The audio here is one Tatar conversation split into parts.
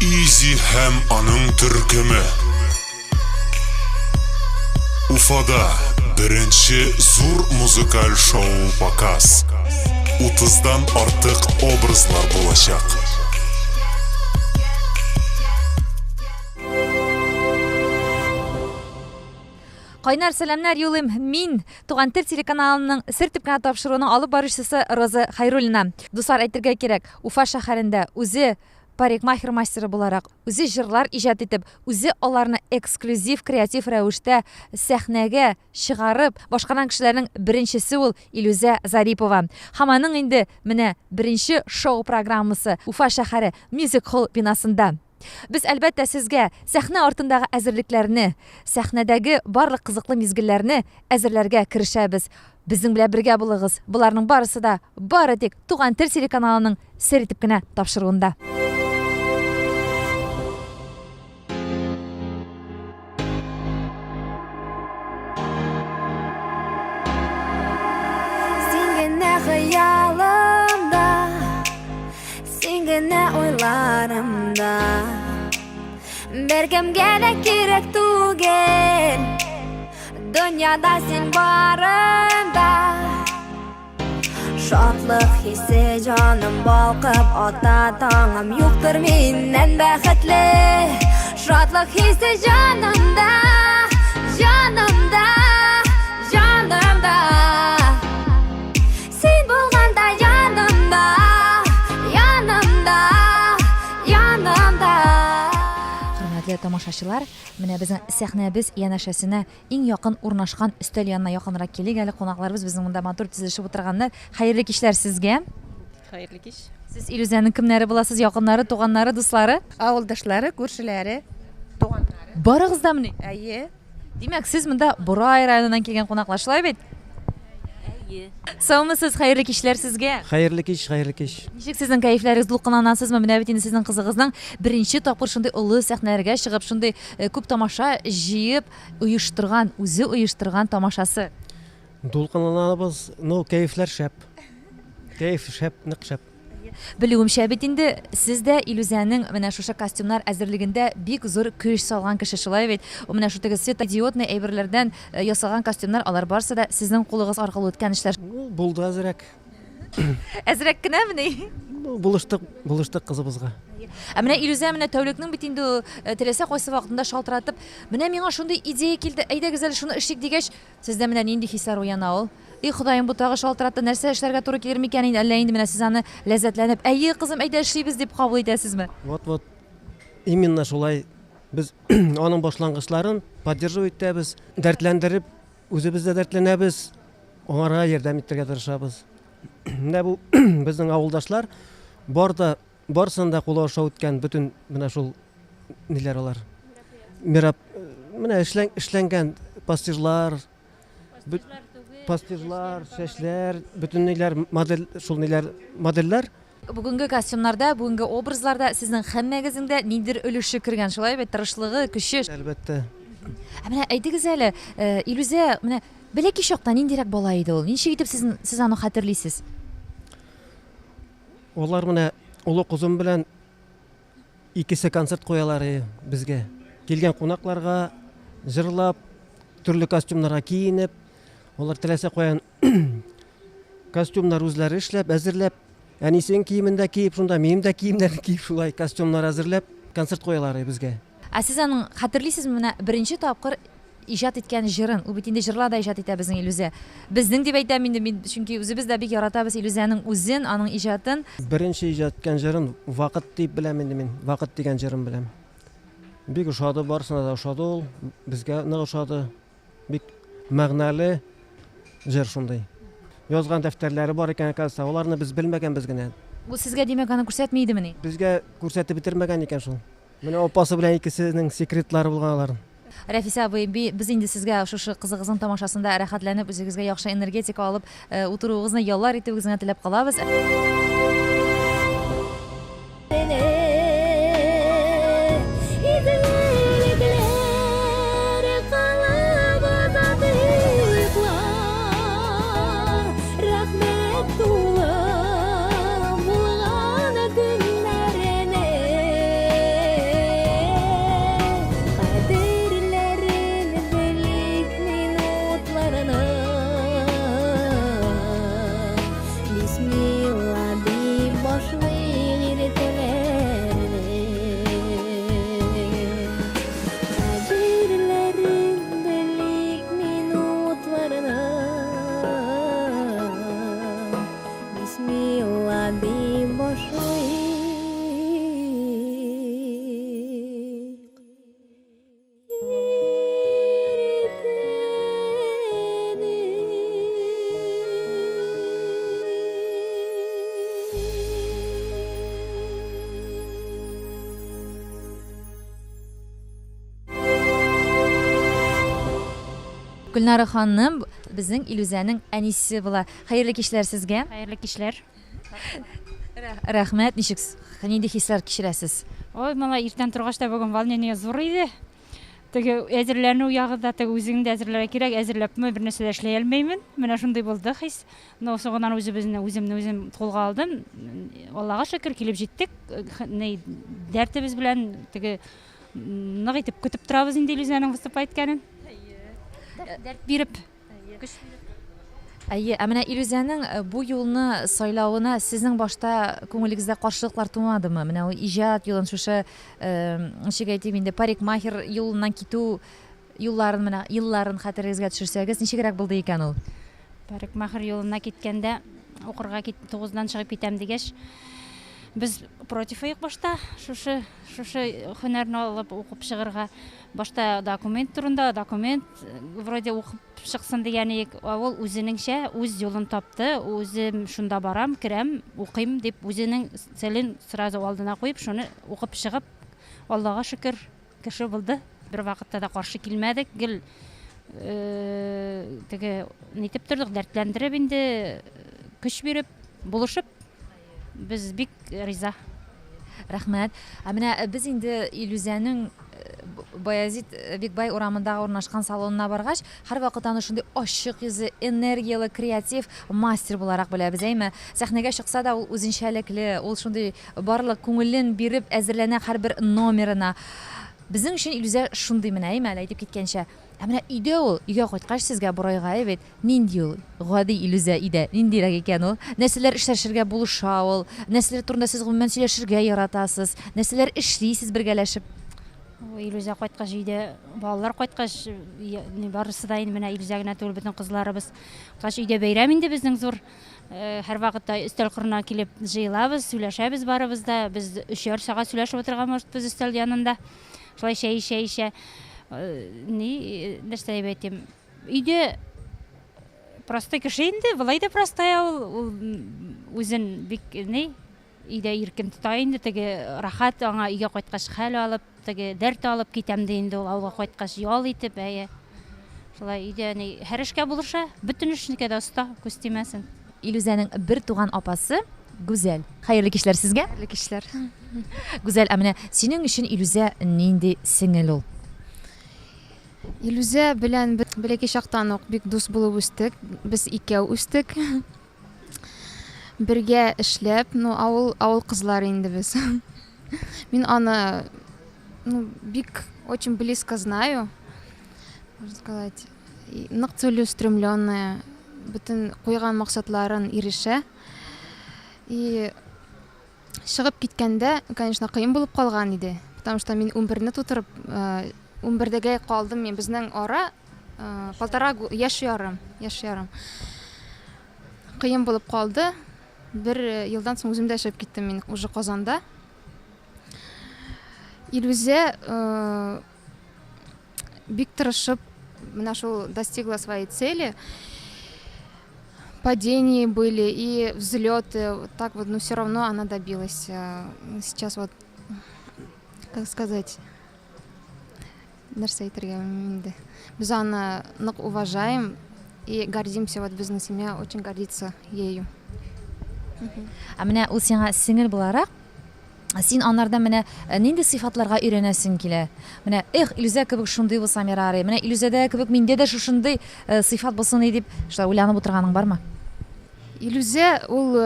Изи һәм аның төркеме. Уфада беренче зур музыкаль шоу-показ. 30-дан артык образлар булачак. Кайнар сәламнәр юлыйм. Мин Туган тел телеканалының Сер дип кенә тапшыруының алып баручысы Роза Хайруллина. Дуслар, әйтергә кирәк, Уфа шәһәрендә үзе парикмахер мастеры буларак, үзе җырлар иҗат итеп, үзе аларны эксклюзив креатив рәвештә сәхнәгә чыгарып башкарган кешеләрнең беренчесе ул Илүзә Зарипова. Һәм аның инде менә беренче шоу-программасы Уфа шәһәре Music Hall бинасында. Без, әлбәттә, сезгә сәхнә артындагы әзерлекләрне, сәхнәдәге барлык кызыклы мизгелләрне әзерләргә керешәбез. Безнең белән бергә булыгыз. Боларның барысы да бары тик Туган тел телеканалының Сер итеп кенә тапшыруында. Син генә хыялымда, син генә уйларымда. Беркемгә дә кирәк түгел, дөньяда син барында. Шатлык хисе җаным балкып ата таңым юктыр миннән бәхетле. Шатлык хисе җанымда, җанымда, җанымда. Син булганда янымда, янымда, янымда. Хөрмәтле тамашачылар, менә безнең сәхнәбез янәшәсенә Иң якын урнашкан өстәл янына якынрак килик әле, кунакларыбыз безнең монда матур тезелешеп утырганнар. Хәерле кичләр сезгә. Хәерле кич. Сез Илүзәнең кемнәре буласыз? Якыннары, туганнары, дуслары? Авылдашлары, күршеләре, туганнары. Барыгыз дамыни? Әйе. Димәк, сез монда Борай районыннан килгән кунаклар, шулай бит? Әйе. Саумысыз, хәерле кичләр сезгә. Хәерле кич, хәерле кич. Ничек сезнең кәефләрегез, дулкынланасызмы? Менә бит инде сезнең кызыгызның беренче тапкыр шундый олы сәхнәләргә чыгып, шундый э, күп тамаша җыеп оештырган, үзе оештырган тамашасы. Дулкынланабыз, ну, кәефләр шәп. Кәеф шәп, нык шәп. Белүемчә бит инде, сез дә Илүзәнең менә шушы костюмнар әзерлегендә бик зур көч салган кеше, шулай бит? Ул менә шул теге светодиодный әйберләрдән э, ясалган костюмнар, алар барысы да сезнең кулыгыз аркылы үткән эшләр. Ну, булды әзрәк. Әзрәк кенәмени? Ну, булыштык, булыштык кызыбызга. Ә менә Илүзә менә тәүлекнең бит инде э, теләсә кайсы вакытында шалтыратып, менә миңа шундый идея килде, әйдәгез әле шуны эшлик дигәч, сездә менә нинди хисләр уяна ул? И Ходаем, бу тагы шалтыратты, нәрсә эшләргә туры килер микән инде, әллә инде менә сез аны ләззәтләнеп, әйе, кызым, әйдә эшлибез дип кабул итәсезме? Вот, вот. Именно шулай без аның башлангычларын поддерживать итәбез, дәртләндереп, үзебез дә дәртләнәбез, аңарга ярдәм итәргә тырышабыз. Менә бу безнең авылдашлар бар да барысын да кулы аша үткән бөтен менә шул ниләр алар. Мирап менә эшлән, эшләнгән пастижлар, пастижлар, чәчләр, бөтен ниләр модель шул ниләр модельләр. Бүгенге костюмнарда, бүгенге образларда сезнең һәммәгезнең дә ниндидер өлеше кергән, шулай бит? Тырышлыгы, көче. Әлбәттә. Ә менә әйтегез әле, э, Илүзә, менә бәләкәй чакта ниндирәк бала иде ул? Ничек итеп сез, сез аны хәтерлисез? Алар менә олы кызым белән икесе концерт куялар безгә. Килгән кунакларга җырлап, төрле костюмнарга киенеп, алар теләсә каян костюмнар үзләре эшләп, әзерләп, әнисенең киемен дә киеп, шунда минем дә киемнәрне киеп, шулай костюмнар әзерләп, концерт куялар безгә. Ә сез аның хәтерлисезме, менә беренче тапкыр иҗат иткән җырын? Ул бит инде җырлар да иҗат итә безнең Илүзә. Безнең дип әйтәм инде мин, чөнки үзебез дә бик яратабыз Илүзәнең үзен, аның иҗатын. Беренче иҗат иткән җырын Вакыт дип беләм инде мин. Вакыт дигән җырын беләм. Бик ошады, барысына да ошады ул. Безгә нык ошады. Бик мәгънәле җыр шундый. Язган дәфтәрләре бар икән, оказывается, аларны без белмәгәнбез генә. Ул сезгә, димәк, аны күрсәтми идемени? Безгә күрсәтеп бетермәгән икән шул. Менә апасы белән икесенең секретлары булган аларның. Рәфисә абый, без инде сезгә шушы кызыгызның тамашасында рәхәтләнеп, үзегезгә яхшы энергетика алып э, утыруыгызны, яллар итүегезне теләп калабыз. Гөлнара ханым безнең Илүзәнең әнисе була. Хәерле кичләр сезгә. Хәерле кичләр. Рәхмәт. Ничек, нинди хисләр кичерәсез? Ой, малай, иртән торгач та бүген волнение зур иде. Теге әзерләнү ягы да, теге үзеңне дә әзерләргә кирәк, әзерләпме бернәрсә дә эшли алмыймын. Менә шундый булды хис. Но соңыннан үзебезне, үземне үзем кулга алдым. Аллага шөкер, килеп җиттек. Ни, дәртебез белән теге нык итеп көтеп торабыз инде Илүзәнең выступать иткәнен. Дәрт биреп, көч биреп. Әйе, ә менә Илүзәнең бу юлны сайлавына сезнең башта күңелегездә каршылыклар тумадымы? Менә ул иҗат юлын шушы, ничек әйтим инде, парикмахер юлыннан китү юлларын менә елларын хәтерегезгә төшерсәгез, ничегрәк булды икән ул? Парикмахер юлына киткәндә, укырга кит, тугыздан чыгып китәм дигәч, без против идек башта, шушы шушы һөнәрне алып укып чыгарга. Башта документ турында, документ вроде укып чыксын дигән идек. Ә ул үзенеңчә үз юлын тапты, үзем шунда барам, керәм, укыйм дип үзенең целен сразу алдына куеп, шуны укып чыгып, Аллага шөкер, кеше булды. Бер вакытта да каршы килмәдек, гел теге нитеп тордык, дәртләндереп инде, көч биреп, булышып, без бик риза. Рәхмәт. Ә менә без инде Илүзәнең Баязит Бикбай урамындагы урнашкан салонына баргач, һәрвакыт аны шундый ачык йөзле, энергияле, креатив мастер буларак беләбез, әйме? Сәхнәгә чыкса да, ул үзенчәлекле, ул шундый барлык күңелен биреп әзерләнә һәрбер номерына. Безнең өчен Илүзә шундый менә, әйме, әле әйтеп киткәнчә. Ә менә өйдә ул, өйгә кайткач сезгә Борайга, әй бит, нинди ул, гади Илүзә өйдә, ниндирәк икән ул? Нәрсәләр эшләшергә булыша ул? Нәрсәләр турында сез гомумән сөйләшергә яратасыз? Нәрсәләр эшлисез бергәләшеп? Илүзә кайткач өйдә, балалар кайткач, барысы да инде менә Илүзә генә түгел, бөтен кызларыбыз. Кайткач өйдә бәйрәм инде безнең зур. Һәрвакытта өстәл кырына килеп җыелабыз, сөйләшәбез барыбыз да. Без өчәр сәгать сөйләшеп утырырга может без өстәл янында. Шулай чәй эчә-эчә. Ни, нәрсә дип әйтим? Өйдә простой кеше инде, болай да простая ул, ул үзен бик ни, өйдә иркен тота инде, теге рәхәт аңа өйгә кайткач хәл алып, теге дәрт алып китәм ди инде ул авылга кайткач ял итеп, әйе. Шулай өйдә ни, һәр эшкә булыша, бөтен эшнекә дә оста, күз тимәсен. Илүзәнең бер туган апасы Гүзәл. Хәерле кичләр сезгә. Хәерле кичләр. Гүзәл, ә менә синең өчен Илүзә нинди сеңел ул? Илүзә белән без бәләкәй чактан ук бик дус булып үстек. Без икәү үстек. Бергә эшләп, ну, авыл, авыл кызлары инде без. Мин аны, ну, бик очень близко знаю, можно сказать. Нык целеустремленная, бөтен куйган максатларын ирешә. И чыгып киткәндә, конечно, кыен булып калган иде, потому что мин 11-не тутырып, 11-дәгә калдым мин. Безнең ара полтора яшь ярым, яшь ярым. Кыен булып калды. Бер елдан соң үзем дә чыгып киттем мин уже Казанда. Илүзә бик тырышып менә шул достигла своей цели. Падения были и взлеты, вот так вот, но все равно она добилась. Сейчас вот, как сказать, нәрсә әйтергә белмим инде. Без аны нык уважаем и гордимся, вот безнең семья очень гордится ею. Ә менә ул сиңа сеңел буларак, син анардан менә нинди сыйфатларга өйрәнәсең килә? Менә, эх, Илүзә кебек шундый булсам ярар, менә Илүзәдә кебек миндә дә шушындый сыйфат булсын иде дип, шулай уйланып утырганың бармы? Илүзә ул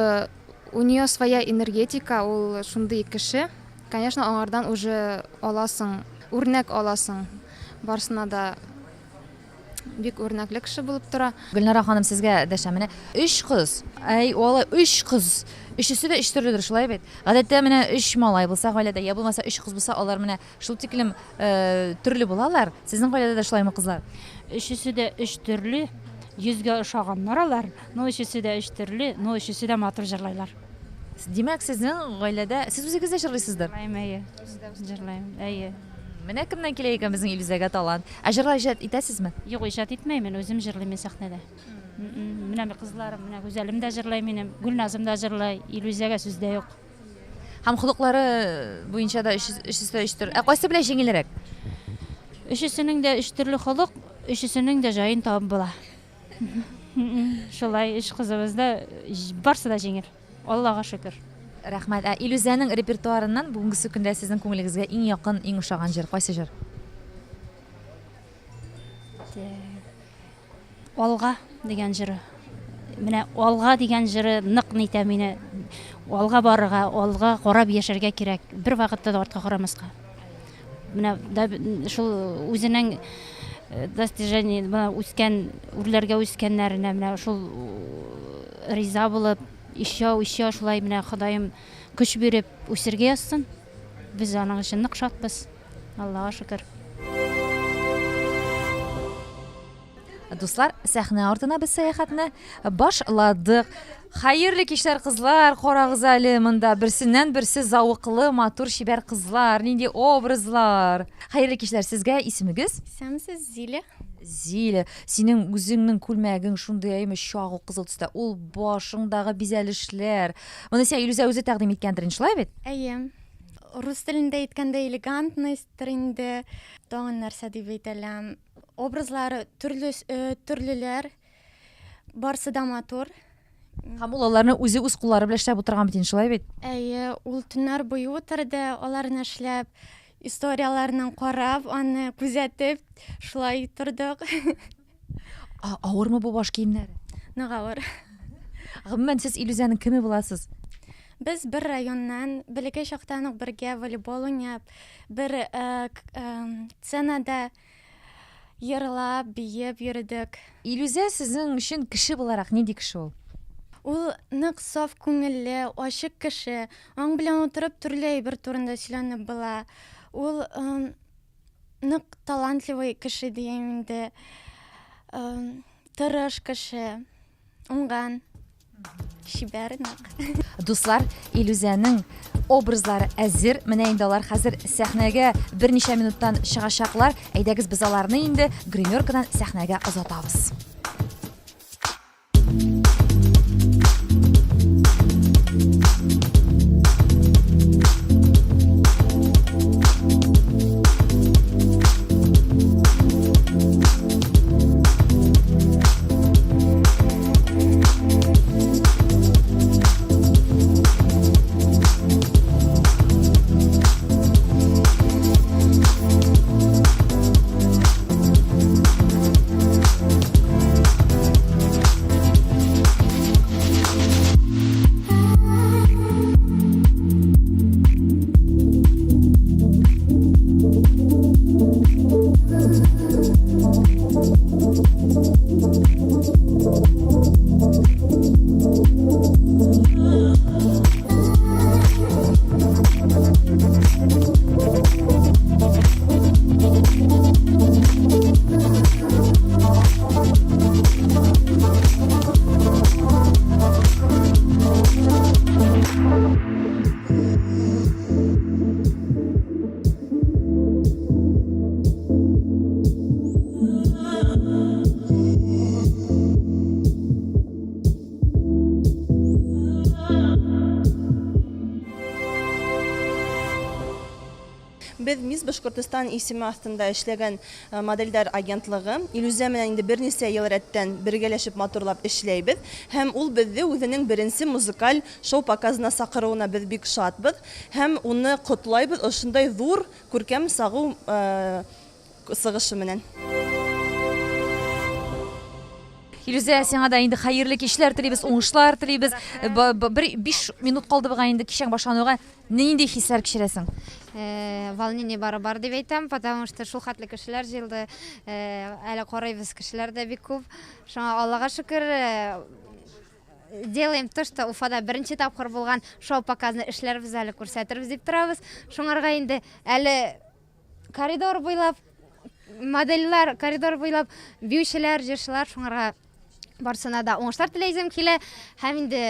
у нее своя энергетика, ул шундый кеше. Конечно, аңардан уже аласың, үрнәк аласың. Барысына да бик үрнәкле кеше булып тора. Гөлнара ханым, сезгә дәшәм. Менә өч кыз. Әй, алай өч кыз. Өчесе дә өч төрледер, шулай бит? Гадәттә менә өч малай булса гаиләдә, я булмаса өч кыз булса, алар менә шул тиклем төрле булалар. Сезнең гаиләдә дә шулаймы, кызлар? Өчесе дә өч төрле, йөзгә ошаганнар алар. Но өчесе дә өч төрле, но өчесе дә матур җырлайлар. Димәк, сезнең гаиләдә сез үзегез дә җырлыйсыздыр? Җырлыйм, әйе. Җырлыйм, әйе. Менә кемнән килә икән безнең Илүзәгә талант. Ә җырлар иҗат итәсезме? Юк, иҗат итмәйм, мин үзем җырлыйм мин сәхнәдә. Менә мин кызларым, менә Гүзәлем дә җырлый минем, Гөлназым да җырлый, Илүзәгә сүз дә юк. Һәм холыклары буенча да өчесе дә өчтер. Ә кайсы белән җиңелрәк? Өчесенең дә өч төрле холык, өчесенең дә җаен табып була. Шулай, өч кызыбыз да барсы да җиңел. Аллага шөкер. Рәхмәт. Ә Илүзәнең репертуарыннан бүгенгесе көндә сезнең күңелегезгә иң якын, иң ошаган җыр кайсы җыр? Алга дигән җыры. Менә Алга дигән җыры нык нитә мине. Алга барырга, алга карап яшәргә кирәк. Бер вакытта да артка карамаска. Менә шул үзенең э, достижение, менә үскән, үрләргә үскәннәренә менә шул э, риза булып, еще, еще шулай менә Ходаем көч биреп үсергә язсын. Без аның өчен нык шатбыз. Аллага шөкер. Дуслар, сәхнә артына без сәяхәтне башладык. Хәерле кичләр, кызлар, карагыз әле монда берсеннән берсе завыклы, матур, чибәр кызлар, нинди образлар. Хәерле кичләр сезгә, исемегез? Исәнмесез, Зиля. Зиля, синең үзеңнең күлмәгең шундый әйме чагу кызыл төстә, ул башыңдагы бизәлешләр. Моны сиңа Илүзә үзе тәкъдим иткәндер инде, шулай бит? Әйе. Рус телендә әйткәндә элегантностьтыр инде. Тагын нәрсә дип әйтәләм? Образлары төрле э, төрлеләр. Барсы да матур. Һәм ул аларны үзе үз куллары белән эшләп утырган бит инде, шулай бит? Әйе, ул төннәр буе утырды, аларны эшләп, историяләрен карап, аны күзәтеп, шулай тордык. Авырмы бу баш киемнәре? Нык авыр. Гомумән, сез Илүзәнең кеме буласыз? Без бер районнан, бәләкәй чактан ук бергә волейбол уйнап, бер э, э, сценада йырлап, биеп йөрдек. Илүзә сезнең өчен кеше буларак нинди кеше ул? Ул нык саф күңелле, ачык кеше. Аның белән утырып төрле әйбер турында сөйләнеп була. Ул нык талантливый кеше дияйм инде. Тырыш кеше, уңган, чибәр нык. Дуслар, Илүзәнең образлары әзер. Менә инде алар хәзер сәхнәгә берничә минуттан чыгачаклар. Әйдәгез без аларны инде гримеркадан сәхнәгә озатабыз. Без Мисс Башкортостан исеме астында эшләгән э, модельдәр агентлыгы Илүзә белән инде берничә ел рәттән бергәләшеп матурлап эшләйбез һәм ул безне үзенең беренче музыкаль шоу показына сакыруына без бик шатбыз һәм уны котлайбыз ошындай зур күркәм сагу э, сыгышы менән. Илүзә, сиңа да инде хәерле кичләр телибез, уңышлар телибез. Бер 5 минут калды бугай инде кичәң башлануга. Нинди хисләр кичерәсең? Э, волнение бары бар дип әйтәм, потому что шул хәтле кешеләр җыелды. Э, әле карыйбыз, кешеләр дә бик күп. Шуңа Аллага шөкер, э, делаем то, что Уфада беренче тапкыр булган шоу-показны эшләрбез әле, күрсәтербез дип торабыз. Шуңарга инде әле коридор буйлап модельләр, коридор буйлап биючеләр, җырчылар, шуңарга барсына да уңышлар теләйсем килә. Һәм инде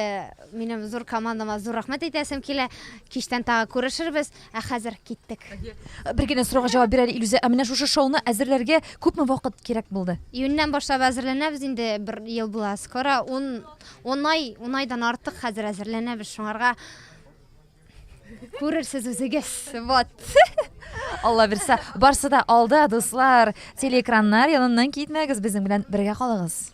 минем зур командама зур рәхмәт әйтәсем килә. Кичтән тагы күрешербез. Ә хәзер киттек. Бер генә сорауга җавап бир әле, Илүзә. Ә менә шушы шоуны әзерләргә күпме вакыт кирәк булды? Июньнән башлап әзерләнәбез инде, бер ел була. Скоро ун, ун ай, ун айдан артык хәзер әзерләнәбез. Шуңарга Күрерсез үзегез. Вот. Алла бирсә, барсы да алда, дуслар. Телеэкраннар яныннан китмәгез, безнең белән бергә калыгыз.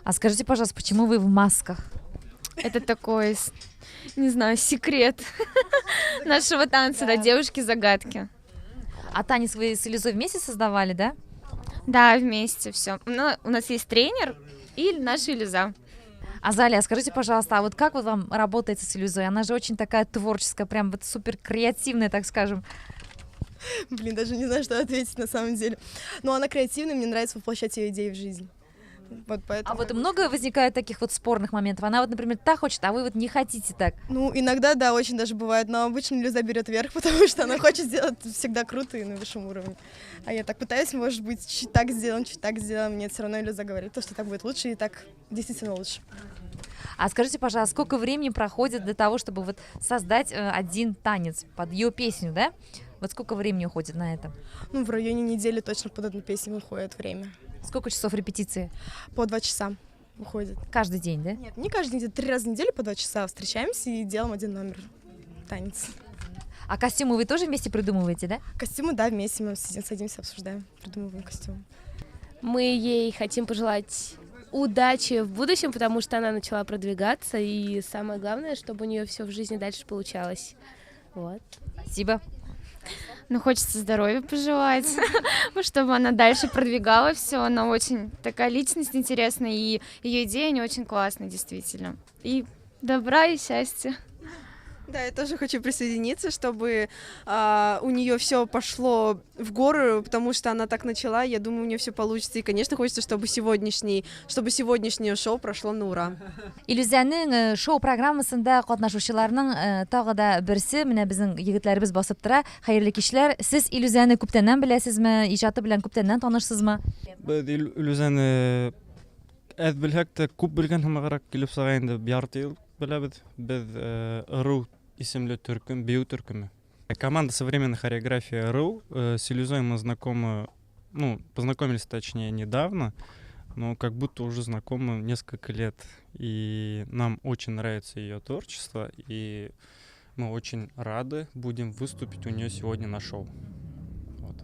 А скажите, пожалуйста, почему вы в масках? Это такой, не знаю, секрет нашего танца, да, девушки-загадки. А танец вы с Илюзой вместе создавали, да? Да, вместе все. Ну, у нас есть тренер и наша Илюза. Азалия, скажите, пожалуйста, а вот как вот вам работается с Илюзой? Она же очень такая творческая, прям вот супер креативная, так скажем. Блин, даже не знаю, что ответить на самом деле. Но она креативная, мне нравится воплощать ее идеи в жизнь. Вот поэтому... А вот много возникает таких вот спорных моментов? Она вот, например, так хочет, а вы вот не хотите так. Ну, иногда, да, очень даже бывает, но обычно Илюза берет верх, потому что она хочет сделать всегда круто и на высшем уровне. А я так пытаюсь, может быть, чуть так сделаем, чуть так сделаем. Нет, все равно Илюза говорит, то, что так будет лучше, и так действительно лучше. А скажите, пожалуйста, сколько времени проходит для того, чтобы вот создать один танец под ее песню, да? Вот сколько времени уходит на это? Ну, в районе недели точно под одну песню уходит время. Сколько часов репетиции? По 2 часа уходит. Каждый день, да? Нет, не каждый день, 3 раза в неделю по 2 часа встречаемся и делаем один номер, танец. А костюмы вы тоже вместе придумываете, да? Костюмы, да, вместе мы сидим, садимся, обсуждаем, придумываем костюмы. Мы ей хотим пожелать удачи в будущем, потому что она начала продвигаться, и самое главное, чтобы у нее все в жизни дальше получалось. Вот. Спасибо. Ну, хочется здоровья пожелать, чтобы она дальше продвигала все. Она очень такая личность интересная, и ее идеи, они очень классные, действительно. И добра, и счастья. Да, я тоже хочу присоединиться, чтобы у нее все пошло в гору, потому что она так начала, я думаю, у нее все получится. И, конечно, хочется, чтобы сегодняшнее шоу прошло на ура. Илюзәнең шоу программасында катнашучыларның тагы да берсе, менә безнең егетләребез басып тора. Хәерле кичләр. Сез Илюзәне күптәннән беләсезме? Иҗаты белән күптәннән танышсызмы? Без Илюзәне әз белһәк тә күп белгән һымаграк килеп чыга инде, ярты ел беләбез. Без РУ исемле төркем, бию төркеме. Команда современной хореографии РУ. С Илюзой мы знакомы, ну, познакомились, точнее, недавно, но как будто уже знакомы несколько лет. И нам очень нравится ее творчество, и мы очень рады будем выступить у нее сегодня на шоу. Вот.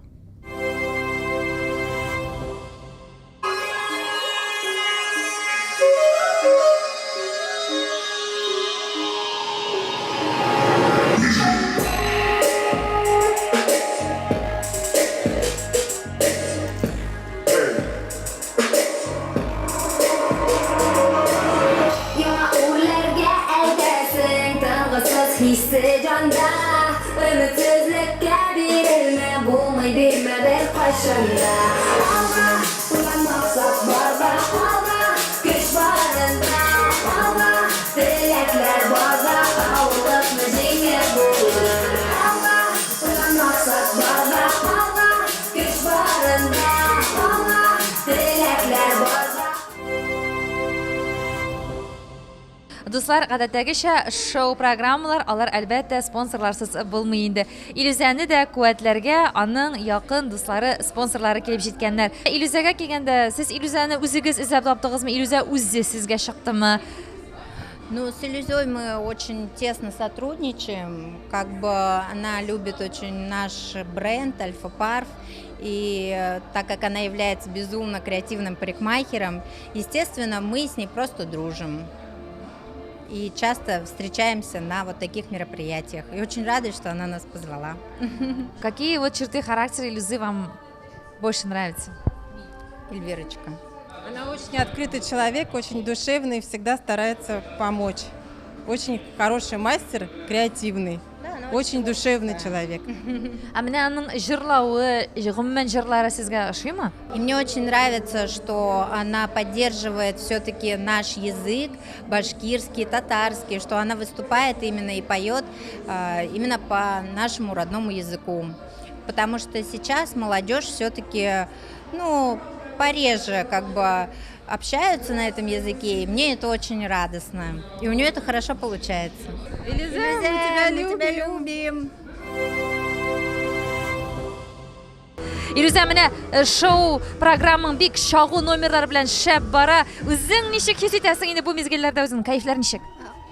Хисе җанда, өметсезлеккә бирелмә, булмый бирмә бер кайчан да. Алга, куйган максат барда, алга, көч барында, алга, теләкләр барда, авырлыкны җиңеп булыр. Алга, куйган максат барда, алга, көч барында, алга, теләкләр барда. Дуслар, гадәттәгечә шоу-программалар, алар әлбәттә спонсорларсыз булмый инде. Илюзәне дә куәтләргә аның якын дуслары, спонсорлары килеп җиткәннәр. Илюзәгә килгәндә, сез Илюзәне үзегез эзләп таптыгызмы? Илюзә үзе сезгә чыктымы? Ну, с Илюзой мы очень тесно сотрудничаем. Как бы она любит очень наш бренд Альфа Парф. И так как она является безумно креативным парикмахером, естественно, мы с ней просто дружим. И часто встречаемся на вот таких мероприятиях. И очень рада, что она нас позвала. Какие вот черты характера Илюзы вам больше нравятся? Эльвирочка. Она очень открытый человек, очень душевный, всегда старается помочь. Очень хороший мастер, креативный. Очень душевный человек. Ә менә аның җырлавы, гомумән җырлары сезгә ошыймы? И мне очень нравится, что она поддерживает все-таки наш язык, башкирский, татарский, что она выступает именно и поет именно по нашему родному языку. Потому что сейчас молодежь все-таки, ну, пореже как бы общаются на этом языке, и мне это очень радостно. И у нее это хорошо получается. Илюзә, мы тебя мы тебя любим. Илюзә, менә шоу программаң бик чагу номерлар белән шәп бара. Үзең ничек хис итәсең инде бу мизгелләрдә үзең? Кәефләр ничек?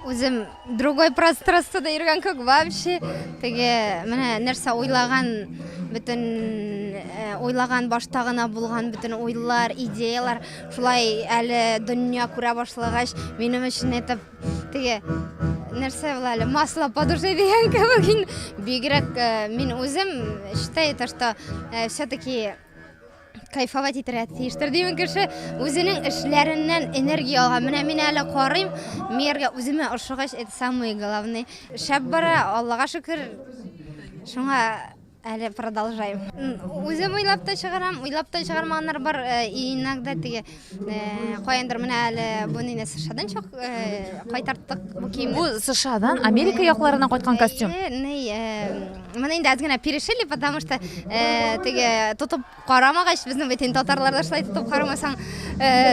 Үзем другой пространствода йөргән кебек вообще. Теге менә нәрсә уйлаган, бөтен уйлаган башта гына булган бөтен уйлар, идеялар шулай әле дөнья күрә башлагач, минем өчен это теге нәрсә була әле, масло по душе дигән кебек инде. Бигрәк мин үзем считаю то, что все-таки кайфовать итәргә тиештер димәк кеше үзенең эшләреннән энергия алган. Менә мин әле карыйм, мияргә үземә ошагач, это самое главное. Шәп бара, Аллага шөкер. Шуңа әле продолжаем. Үзем уйлап та чыгарам, уйлап та чыгармаганнар бар. Иногда теге каяндыр менә әле бу нинди США-дан чак кайтарттык бу киемне. Бу США-дан, Америка якларыннан кайткан костюм. Ни, моны инде әз генә перешили, потому что теге тотып карамагач, безнең бит инде татарларда шулай тотып карамасаң,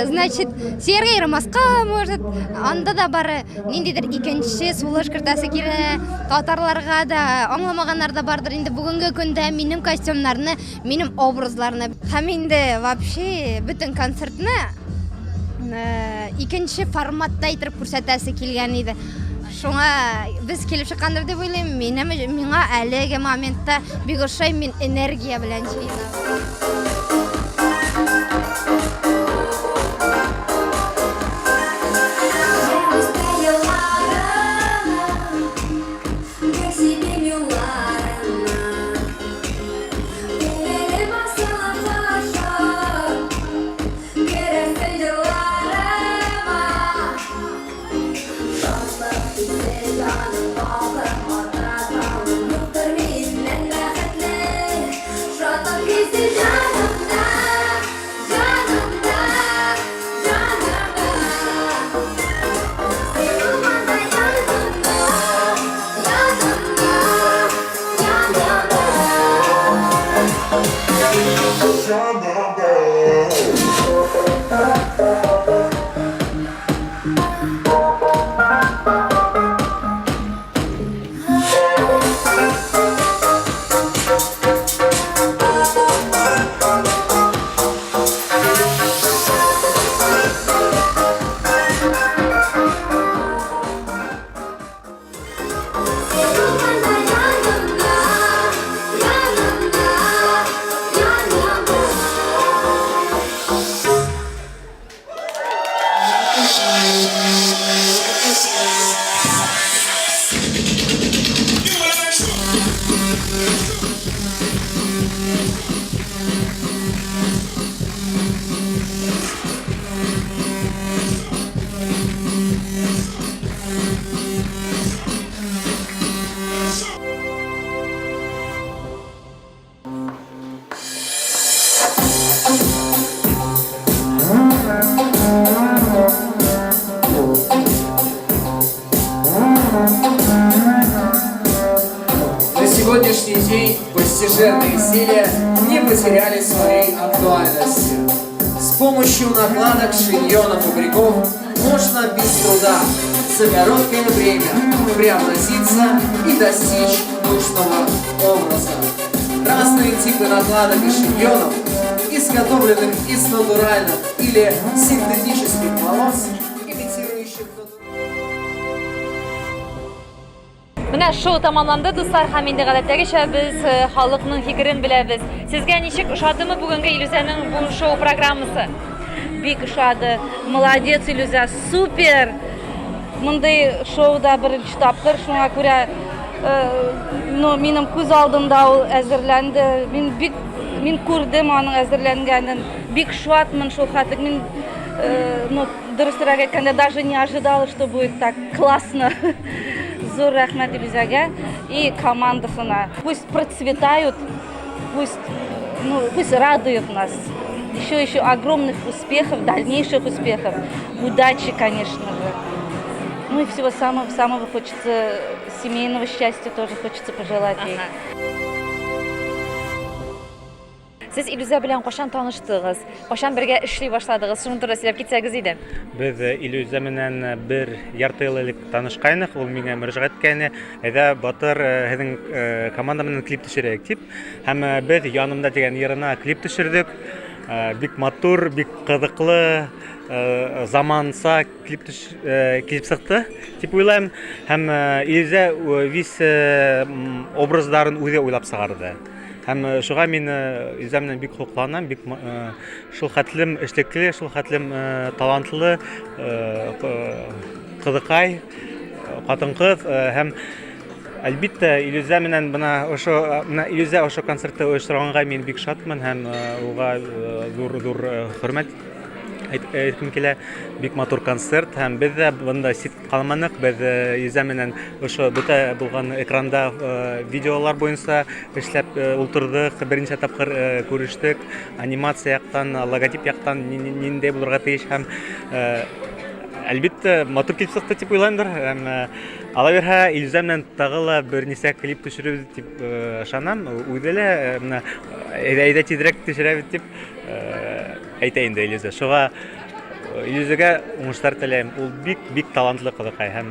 значит, сөяргә ярамаска, может, анда да бары ниндидер икенче сулыш кертәсе килә. Татарларга да аңламаганнар да бардыр инде бүгенге көндә минем костюмнарны, минем образларны. Һәм инде вообще бөтен концертны икенче форматта итеп күрсәтәсе килгән иде. Шуңа без килеп чыккандыр дип уйлыйм. Минем миңа әлеге моментта бик ошый, мин энергия белән җыенам. На сегодняшний день постижерные изделия не потеряли своей актуальности. С помощью накладок, шиньонов и париков можно без труда за короткое время преобразиться и достичь нужного образа. Разные типы накладок и шиньонов, изготовленных из натуральных или синтетических волос, имитирующих Менә шоу тәмамланды, дуслар, һәм инде гадәттәгечә без халыкның фикерен беләбез. Сезгә ничек ошадымы бүгенге Илүзәнең бу шоу программасы? Бик ошады. Молодец, Илүзә, супер! Мондый шоуда беренче тапкыр, шуңа күрә ну, минем күз алдымда ул әзерләнде. Мин бик мин күрдем аның әзерләнгәнен. Бик шатмын шул хәтлек. Мин Ну, дөресрәк әйткәндә, даже не ожидала, что будет так классно. Зур рәхмәт Илүзәгә и командасына. Пусть процветают, пусть, ну, пусть радуют нас. Еще, еще огромных успехов, дальнейших успехов. Удачи, конечно же. Ну и всего самого-самого хочется, семейного счастья тоже хочется пожелать ей. Сез Илүзә белән кайчан таныштыгыз? Кайчан бергә эшли башладыгыз? Шуның турында сөйләп китсәгез иде. Без э, Илүзә менән э, бер ярты ел элек танышкайнык, ул миңа мөрәҗәгать иткәне, әйдә, Батыр, э, һезнең команда менән клип төшерәйек дип. Һәм без Янымда дигән йырына клип төшердек. Бик матур, бик кызыклы, заманча клип төш, килеп чыкты дип уйлыйм. Һәм Илүзә вис образларын үзе уйлап чыгарды. Һәм шуга мин Илүзә белән бик сокланам, бик шул хәтлем эшлекле, шул хәтлем талантлы кызыкай, хатын-кыз һәм әлбиттә Илүзә менән менә ошо менә Илүзә ошо концертты оештырганга мин бик шатмын һәм уга зур-зур хөрмәт әйткем килә. Бик матур концерт һәм без дә монда сит калманык. Без Илүзә менән ошо бөтә булган экранда видеолар буенча эшләп утырдык, берничә тапкыр күрештек. Анимация яктан, логотип яктан нинди булырга тиеш һәм әлбиттә матур килеп чыкты дип уйлыймдыр. Һәм алла бирһә, Илүзә белән тагы ла берничә клип төшерербез дип ышанам. Үзе лә менә әйдә тизрәк төшерәбез дип әйтә инде Илүзә. Шуңа Илүзәгә уңышлар теләйм. Ул бик-бик талантлы кызыкай һәм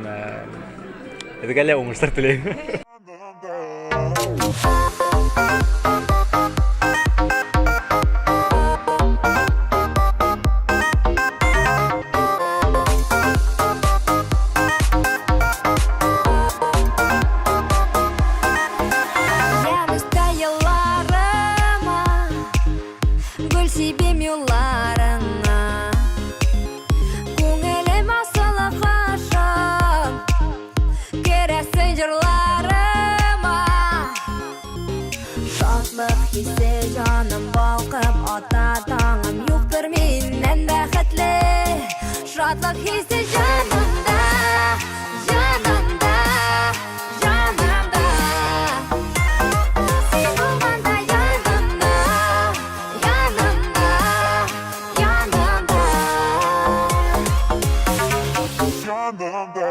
безгә лә уңышлар теләйм. Гөл сибим юлларыңа Күңелем асылы кашым Керәсең җырларыма Шатлык хисе җаным балкып ата Таңым юктыр миннән бәхетле Шатлык хисе җанымда, җанымда, җанымда Син булганда янымда, янымда, янымда Янымда.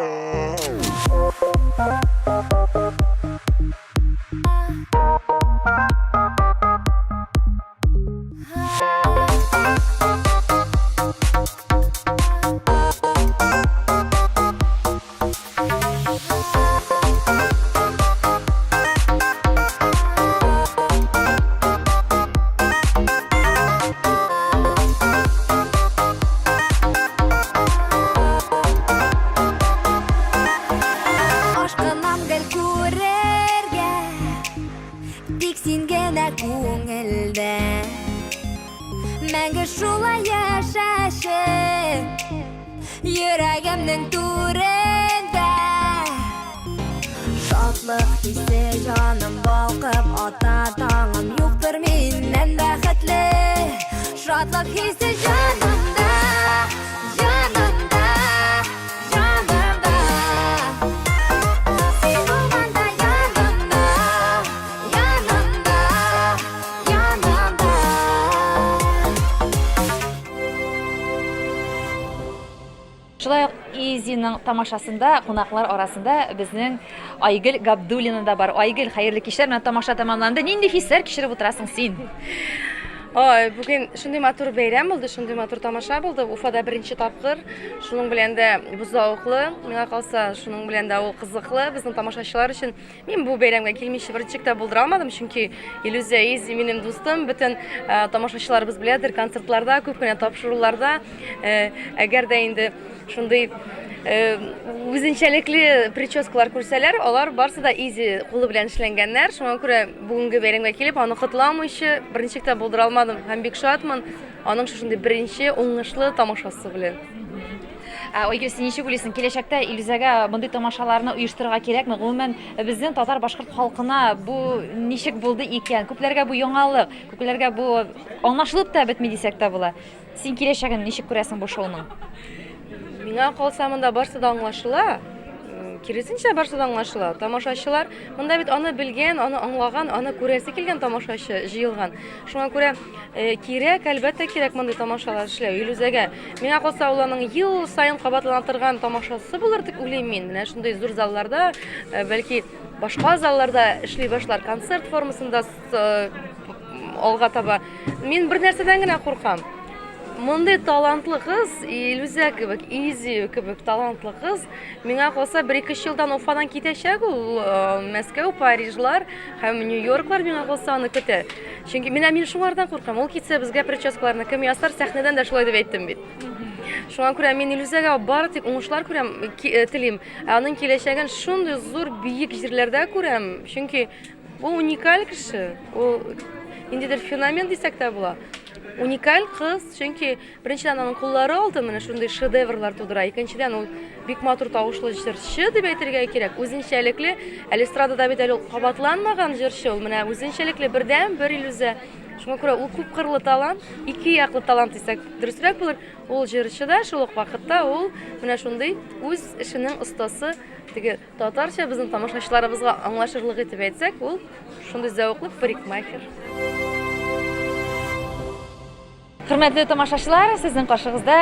Ашкынам гел күрергә, тик син генә күңелдә. Мәңге шулай яшәше, йөрәгемнең түрендә. Шатлык хисе җаным балкып ата, таңым юктыр миннән бәхетле. Шатлык хисе җанымда, җанымда, җанымда. Син булганда янымда, янымда, янымда. Шулай ук Изиның тамашасында кунаклар арасында безнең Айгөл Габдуллина да бар. Айгөл, хәерле кичләр. Менә тамаша тәмамланды. Нинди хисләр кичереп утырасың син? Ой, бүген шундый матур бәйрәм булды, шундый матур тамаша булды. Уфада беренче тапкыр. Шуның белән дә бу зәвыклы, миңа калса, шуның белән дә ул кызыклы безнең тамашачылар өчен. Мин бу бәйрәмгә килмичә берничек тә булдыра алмадым, чөнки Илүзә Изи минем дустым, бөтен э, тамашачыларыбыз беләдер, концертларда, күп кенә тапшыруларда, э, әгәр дә инде шундый э, үзенчәлекле прическалар күрсәләр, алар барсы да Изи кулы белән эшләнгәннәр. Шуңа күрә бүгенге бәйрәмгә килеп, аны котламыйча берничек тә булдыра алмадым һәм бик шатмын аның шушындый беренче уңышлы тамашасы белән. Ә, Айгөл, син ничек уйлыйсың, киләчәктә Илүзәгә мондый тамашаларны оештырырга кирәкме? Гомумән, безнең татар-башкорт халкына бу ничек булды икән? Күпләргә бу яңалык, күпләргә бу аңлашылып та бетми дисәк тә була. Син киләчәген ничек күрәсең бу шоуның? Миңа калса, монда барсы да аңлашыла. Киресенчә, барсы да аңлашыла. Тамашачылар монда бит аны белгән, аны аңлаган, аны күрәсе килгән тамашачы җыелган. Шуңа күрә э, кирәк, әлбәттә кирәк мондый тамашалар эшләү Илүзәгә. Миңа калса, ул аның ел саен кабатлана торган тамашасы булыр дип уйлыйм мин. Менә шундый зур залларда, э, бәлки башка залларда эшли башлар, концерт формасында э, алга таба. Мин бер нәрсәдән генә куркам. Мондый талантлы кыз, Илүзә кебек, Изи кебек талантлы кыз, миңа калса, бер-ике өч елдан Уфадан китәчәк ул. Э, Мәскәү, Парижлар һәм Нью-Йорклар миңа калса аны көтә. Чөнки менә мин шуңардан куркам. Ул китсә, безгә прическаларны кем ясар? Сәхнәдән дә шулай дип әйттем бит. Шуңа күрә мин Илүзәгә бары тик уңышлар күрәм, э, телим. Ә аның киләчәген шундый зур биек җирләрдә күрәм. Чөнки Ул уникаль кеше, ул ниндидер феномен дисәк тә була. Уникаль кыз, чөнки беренчедән аның куллары алтын, менә шундый шедеврлар тудыра. Икенчедән ул бик матур тавышлы җырчы дип әйтергә кирәк, үзенчәлекле. Әле эстрадада бит әле ул кабатланмаган җырчы, ул менә үзенчәлекле бердән-бер Илүзә. Шуңа күрә ул күпкырлы талант, ике яклы талант дисәк дөресрәк булыр. Ул җырчы да, шул ук вакытта ул менә шундый үз эшенең остасы, теге Татарча безнең тамашачыларыбызга аңлашырлык итеп әйтсәк, ул шундый зәвыклы парикмахер. Хөрмәтле тамашачылар, сезнең каршыгызда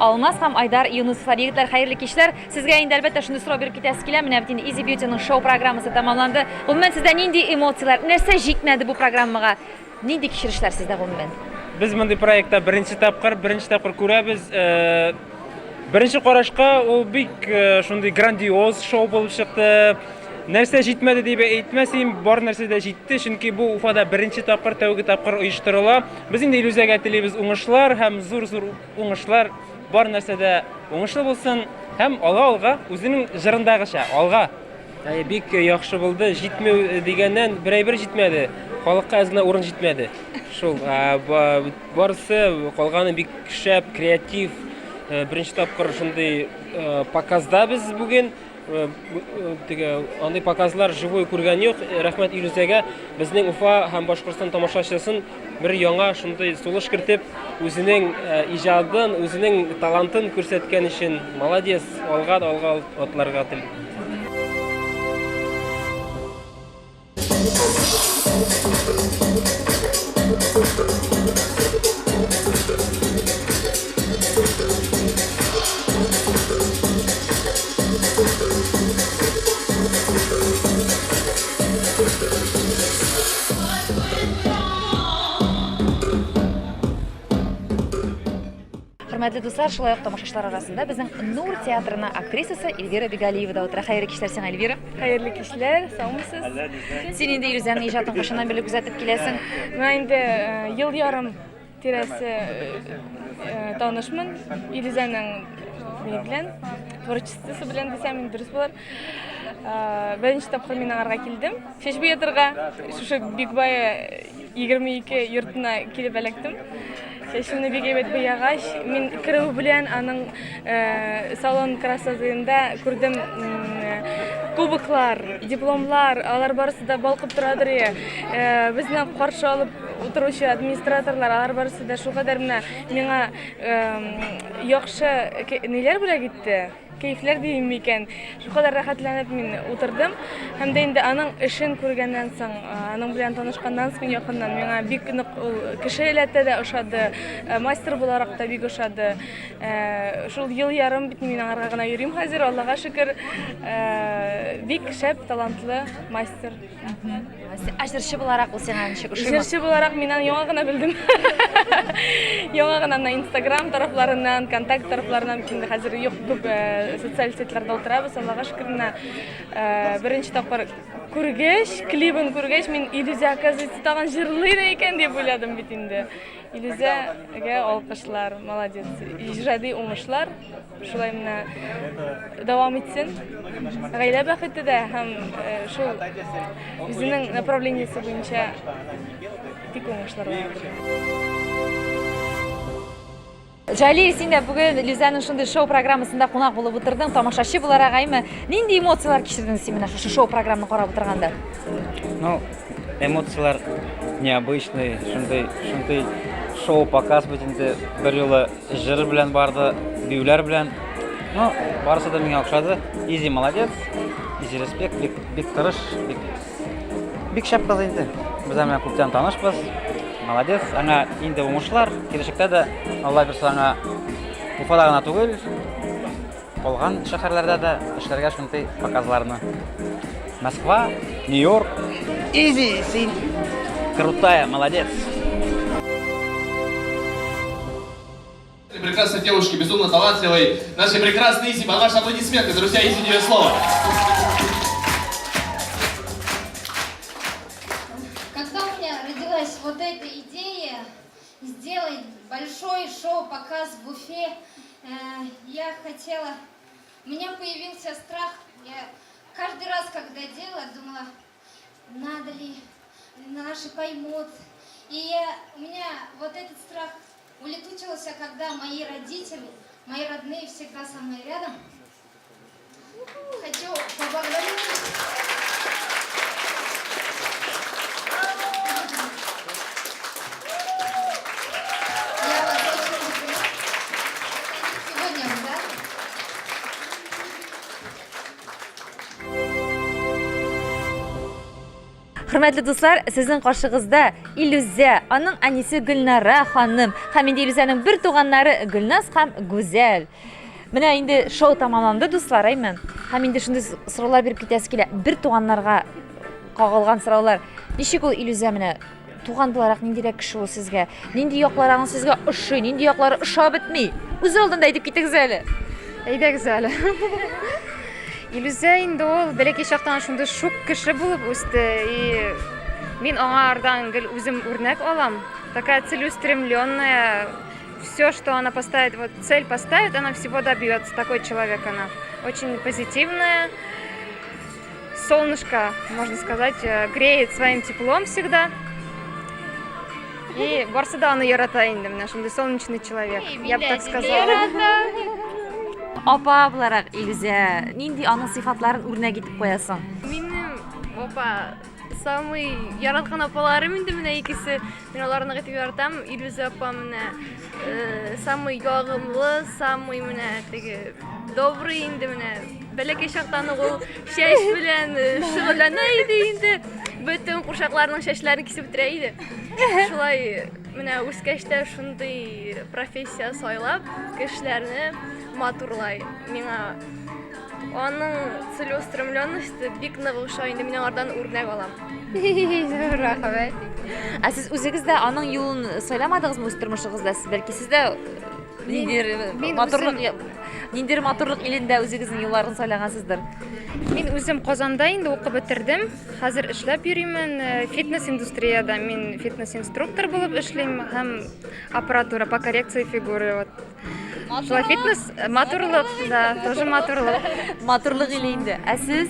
Алмаз һәм Айдар Юнысовлар. Егетләр, хәерле кичләр. Сезгә инде әлбәттә шундый сорау биреп китәсе килә. Менә бит инде Easy Beauty-ның шоу программасы тәмамланды. Гомумән, сездә нинди эмоцияләр, нәрсә җитмәде бу программага? Нинди кичерешләр сездә гомумән? Без мондый проектта беренче тапкыр, беренче тапкыр күрәбез. Э, беренче карашка ул бик э, шундый грандиоз шоу булып чыкты. Нәрсә җитмәде дип әйтмәс идем, бар нәрсә дә җитте, чөнки бу Уфада беренче тапкыр, тәүге тапкыр оештырыла. Без инде Илүзәгә телибез уңышлар һәм зур-зур уңышлар. Бар нәрсә дә уңышлы булсын һәм алга-алга, үзенең җырындагыча, алга! Әйе, бик яхшы булды. Җитмәү дигәннән, бер әйбер җитмәде. Халыкка әз генә урын җитмәде. Шул, барысы калганы бик шәп, креатив. Беренче тапкыр шундый показда без бүген. Теге андый показлар живой күргән юк. Рәхмәт Илүзәгә. Безнең Уфа һәм Башкортстан тамашачысын бер яңа шундый сулыш кертеп, үзенең иҗадын, үзенең талантын күрсәткән өчен молодец, алга да алга атларга телим. Хөрмәтле дуслар, шулай ук тамашачылар арасында безнең Нур театрына актрисасы Эльвира Бегалиева да утыра. Хәерле кичләр сиңа, Эльвира. Хәерле кичләр, саумысыз? Син инде Илүзәнең иҗатын кайчаннан бирле күзәтеп киләсең? Менә инде э, ел ярым тирәсе э, танышмын Илүзәнең ни белән, творчествосы белән дисәм инде дөрес булыр. Э, беренче тапкыр мин аңарга килдем. Чәч буятырга шушы Бикбай 22 йортына килеп эләктем. Чәчемне бик әйбәт буягач, мин керү белән аның э, салон красотында күрдем кубоклар, дипломлар, алар барысы да балкып торадыр. Э, безне каршы алып утыручы администраторлар, алар барысы да шулкадәр менә миңа э, яхшы ниләр бүләк итте. Кәефләр дим микән? Шулкадәр рәхәтләнеп мин утырдым. Һәм дә инде аның эшен күргәннән соң, аның белән танышканнан соң якыннан миңа бик нык ул кеше эләтә дә ошады, мастер буларак та бик ошады. Шул ел ярым бит мин аңарга гына йөрим хәзер, Аллага шөкер. Бик шәп, талантлы мастер. Ә җырчы буларак ул сиңа ничек ошыймы? Җырчы буларак мин аны яңа гына белдем. Яңа гына менә Инстаграм тарафларыннан, Контакт тарафларыннан бит инде хәзер юк күп э, социаль сетьләрдә утырабыз. Аллага шөкер, менә э, беренче тапкыр күргәч, клибын күргәч, мин Илүзә, оказывается, тагын җырлый да икән дип уйладым бит инде. Илүзәгә алкышлар, молодец. Иҗади уңышлар. Шулай менә дәвам итсен. Гаилә бәхете дә һәм э, шул үзенең направлениесе буенча тик уңышлар гына телим. Җәлил, син дә бүген Илүзәнең шундый шоу программасында кунак булып утырдың, тамашачы буларак, әйме? Нинди эмоцияләр кичердең син менә шушы шоу программаны карап утырганда? Ну, эмоцияләр необычный, шундый, шундый шоу показ бит инде бер юлы җыр белән барды, биюләр белән. Ну, барысы да миңа охшады. Изи молодец, изи респект, бик, бик тырыш, бик Бик шәп кыз инде. Без аның белән күптән танышбыз. Молодец. Аңа инде уңышлар. Киләчәктә дә Алла бирсә аңа Уфада гына түгел, калган шәһәрләрдә дә эшләргә шундый показларны. Москва, Нью-Йорк. Изи, син крутая, молодец. Прекрасной девушки, безумно талантливой, нашей прекрасной Изи. Под ваши аплодисменты, друзья, Изи, тебе слово. Когда у меня родилась вот эта идея сделать большой шоу-показ в Уфе, э, я хотела... У меня появился страх. Я каждый раз, когда делала, думала, надо ли, наши поймут. И я, у меня вот этот страх улетучился, когда мои родители, мои родные всегда со мной рядом. Хочу поблагодарить. Я вас очень люблю. Сегодня, да? Хөрмәтле дуслар, сезнең каршыгызда Илүзә, аның әнисе Гөлнара ханым һәм инде Илүзәнең бер туганнары Гөлназ һәм Гүзәл. Менә инде шоу тәмамланды, дуслар, әйме? Һәм инде шундый сораулар биреп китәсе килә. Бер туганнарга кагылган сораулар. Ничек ул Илүзә менә туган буларак ниндирәк кеше ул сезгә? Нинди яклары аның сезгә ошый, нинди яклары ошап бетми? Үз алдында әйтеп китегез әле. Әйдәгез әле. Илүзә инде ул бәләкәй чактан шундый шук кеше булып үсте. И мин аңардан гел үзем үрнәк алам. Такая целеустремленная. Все, что она поставит, вот цель поставит, она всего добьется. Такой человек она. Очень позитивная. Солнышко, можно сказать, э, греет своим теплом всегда. И барсы да аны ярата инде, менә шундый солнечный человек, я бы так сказала. Апа буларак, Илүзә, нинди аның сыйфатларын үрнәк итеп куясың? Минем апа самый яраткан апаларым инде менә икесе. Мин аларны нык итеп яратам. Илүзә апа менә э, самый ягымлы, самый менә теге добрый инде менә. Бәләкәй чактан ук ул чәч белән э, шөгыльләнә иде инде. Бөтен курчакларның чәчләрен кисеп бетерә иде. Шулай менә үскәч тә шундый профессия сайлап, кешеләрне матурлай. Миңа аның целеустремленности бик нык ошый инде, мин аңардан үрнәк алам. Рәхмәт. Ә сез үзегез дә аның юлын сайламадыгызмы үз тормышыгызда? Сез бәлки сез дә ниндидер матурлык ниндидер матурлык илендә үзегезнең юлларын сайлагансыздыр. Мин үзем Казанда инде укып бетердем. Хәзер эшләп йөримен. Э, фитнес-индустриядә мин фитнес-инструктор булып эшлим һәм аппаратура по коррекции фигуры. Вот. Шулай фитнес, э, матурлык, да, тоже матурлык. Матурлык иле инде. Ә сез?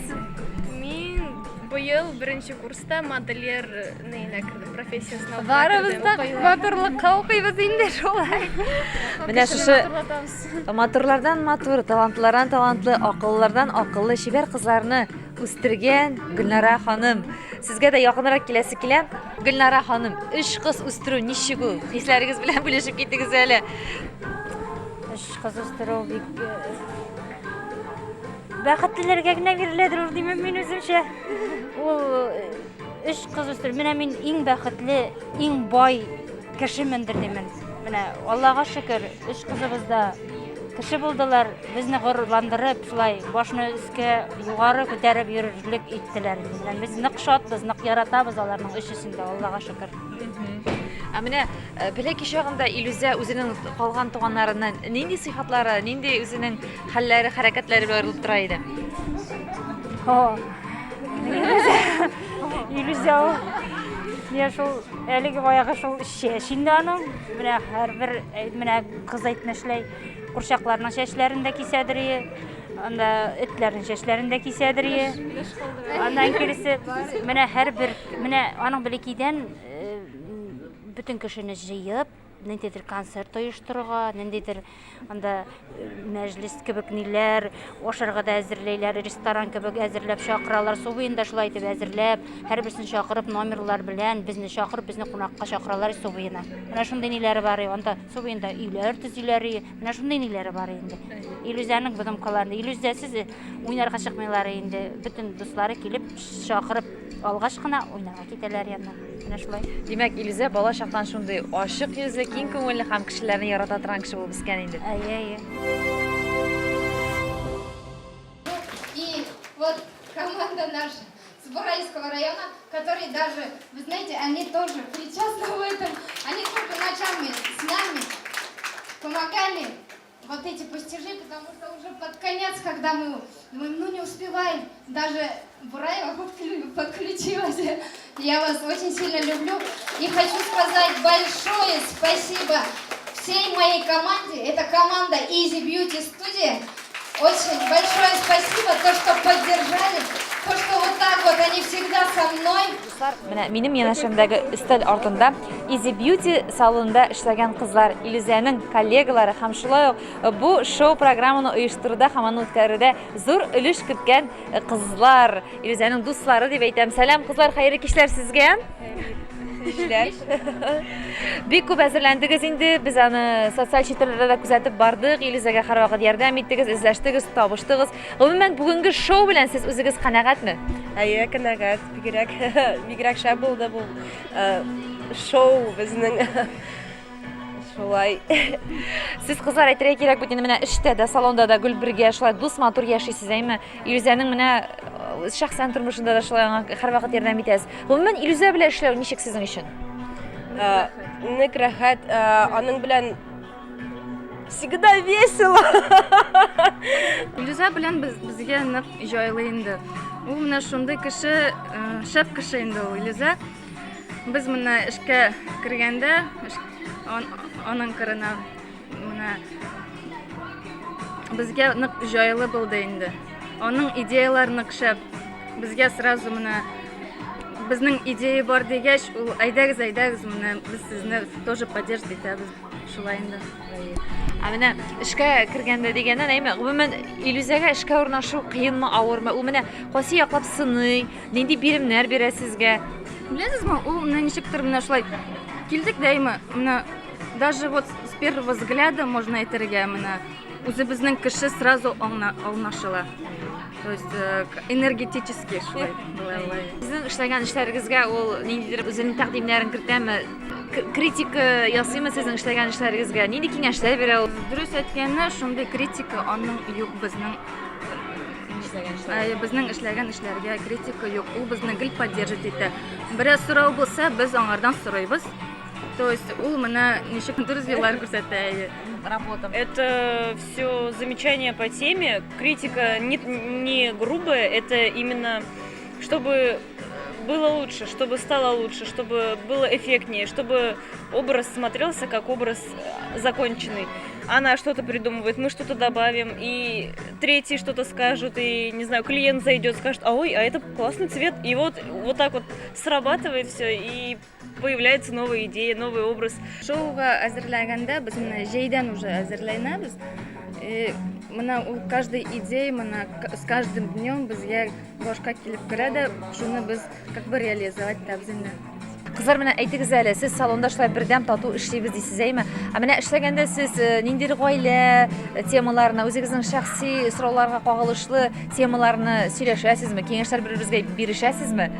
Мин быел беренче курста модельер нейнә кердем, профессиясенә. Барыбыз да матурлыкка укыйбыз инде шулай. Менә шушы матурлардан матур, талантлардан талантлы, акыллылардан акыллы чибәр кызларны үстергән Гөлнара ханым. Сезгә дә якынрак киләсе килә. Гөлнара ханым, өч кыз үстерү ничек ул? Хисләрегез белән бүлешеп китегез әле. Өч кыз үстерү бик э, бәхетлеләргә генә биреләдер ул димем мин үземчә. Ул э, өч кыз үстерү. Менә мин иң бәхетле, иң бай кешемендер димен. Менә Аллага шөкер, өч кызыбыз да кеше булдылар, безне горурландырып, шулай башны өскә югары күтәреп йөрерлек иттеләр. Менә без нык шатбыз, нык яратабыз аларның өчесен дә, Аллага шөкер. Ә менә э, бәләкәй чагында Илүзә үзенең калган туганнарыннан нинди сыйфатлары, нинди үзенең хәлләре, хәрәкәтләре белән аерылып тора иде? О, Илүзә, Илүзә ул. Менә шул әлеге баягы шул чәч инде аның. Менә һәрбер э, менә кыз әйтмешләй, курчакларның чәчләрен дә кисәдер ие. Анда этләрнең чәчләрен дә кисәдер ие. Аннан киресе менә һәрбер менә аның бәләкәйдән э, бөтен кешене җыеп ниндидер концерт оештырырга, ниндидер анда мәҗлес кебек ниләр, ашарга да әзерләйләр, ресторан кебек әзерләп чакыралар. Су буенда шулай итеп әзерләп, һәрберсен чакырып, номерлар белән безне чакырып, безне кунакка чакыралар су буена. Менә шундый ниләре бар, анда су буенда өйләр төзиләр, менә шундый ниләре бар инде. Илүзәнең выдумкаларында. Илүзәсез уйнарга чыкмыйлар инде. Бөтен дуслары килеп, чакырып алгач кына уйнарга китәләр янына. Менә шулай. Димәк, Илүзә бала чактан шундый ачык йөзле, киң күңелле һәм кешеләрне ярата торган кеше булып үскән инде. Әйе, әйе. И вот команда наша с Бурайского района, которые даже, вы знаете, они тоже причастны в этом, они тоже ночами с нами помогали вот эти постижи, потому что уже под конец, когда мы ну, не успеваем, даже Бураева подключилась. Я вас очень сильно люблю и хочу сказать большое спасибо всей моей команде. Это команда Easy Beauty Studio. Очень большое спасибо, то, что поддержали, то, что вот так вот они всегда со мной. Дуслар, менә минем янәшәмдәге өстәл артында Easy Beauty салонында эшләгән кызлар, Илүзәнең коллегалары һәм шулай ук бу шоу-программаны оештыруда һәм аны үткәрүдә зур өлеш керткән кызлар, Илүзәнең дуслары дип әйтәм. Сәлам, кызлар, хәерле кичләр сезгә. Кичләр. Бик күп әзерләндегез инде. Без аны социаль челтәрләрдә дә күзәтеп бардык. Илүзәгә һәрвакыт ярдәм иттегез, эзләштегез, табыштыгыз. Гомумән, бүгенге шоу белән сез үзегез канәгатьме? Әйе, канәгать. Бигрәк, бигрәк шәп булды бу шоу безнең. Шулай. Сез, кызлар, әйтергә кирәк бит инде, менә эштә дә, салонда да гел бергә шулай дус матур яшисез, әйме? Илүзәнең менә шәхсән тормышында да шулай аңа һәрвакыт ярдәм итәсез. Гомумән, Илүзә белән эшләү ничек сезнең өчен? Нык рәхәт, аның белән всегда весело. Илүзә белән без безгә нык җайлы инде. Ул менә шундый кеше, шәп кеше инде ул Илүзә. Без менә эшкә кергәндә, аның кырына менә безгә нык җайлы булды инде. Аның идеялары нык шәп. Безгә сразу менә безнең идея бар дигәч, ул әйдәгез, әйдәгез, менә без сезне тоже поддерживать итәбез. Шулай инде. Ә менә эшкә кергәндә дигәннән, әйме, гомумән, Илүзәгә эшкә урнашу кыенмы, авырмы? Ул менә кайсы яклап сыный, нинди биремнәр бирә сезгә? Беләсезме, ул менә ничектер менә шулай килдек дә, әйме, менә даже вот с первого взгляда можно әйтергә, менә үзебезнең кеше сразу аңлашыла. То есть энергетически шулай була. Сезнең эшләгән эшләрегезгә ул ниндидер үзенең тәкъдимнәрен кертәме? Критика ясыймы сезнең эшләгән эшләрегезгә? Нинди киңәшләр бирә ул? Дөрес әйткәндә, шундый критика аның юк безнең безнең эшләгән эшләргә критика юк. Ул безне гел поддерживать итә. Берәр сорау булса, без аңардан сорыйбыз. То есть ул менә ничек дөрес юллар күрсәтә. Работа. Это все замечания по теме. Критика не грубая, это именно чтобы было лучше, чтобы стало лучше, чтобы было эффектнее, чтобы образ смотрелся как образ законченный. Она что-то придумывает, мы что-то добавим, и третий что-то скажет, и, не знаю, клиент зайдет, скажет, а ой, а это классный цвет. И вот так вот срабатывает все, и появляется новая идея, новый образ. Шоуга әзерләгәндә без менә җәйдән уже әзерләнәбез. И менә ул каждый идея менә с каждым днем безгә башка килеп керә дә, шуны без как бы реализовать итәбез инде. Кызлар, менә әйтегез әле, сез салонда шулай бердәм тату эшлибез дисез, әйме? Ә менә эшләгәндә сез ниндидер гаилә темаларына, үзегезнең шәхси сорауларга кагылышлы темаларны сөйләшәсезме, киңәшләр бер-берегезгә бирешәсезме?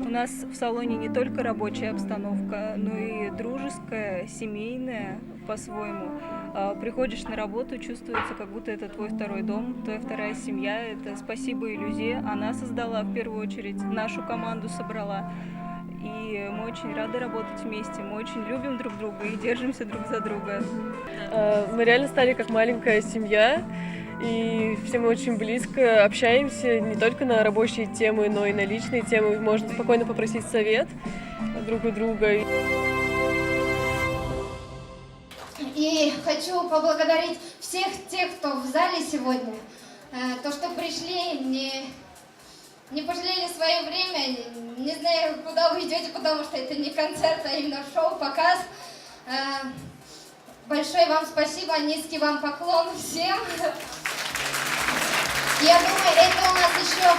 У нас в салоне не только рабочая обстановка, но и дружеская, семейная по-своему. Приходишь на работу, чувствуется, как будто это твой второй дом, твоя вторая семья. Это спасибо Илюзе, она создала в первую очередь, нашу команду собрала. И мы очень рады работать вместе, мы очень любим друг друга и держимся друг за друга. Мы реально стали как маленькая семья, и все мы очень близко общаемся не только на рабочие темы, но и на личные темы. Можно спокойно попросить совет друг у друга. И хочу поблагодарить всех тех, кто в зале сегодня, то, что пришли, не пожалели свое время, не знаю, куда вы идете, потому что это не концерт, а именно шоу, показ. Большое вам спасибо, низкий вам поклон всем. Я думаю, это у нас еще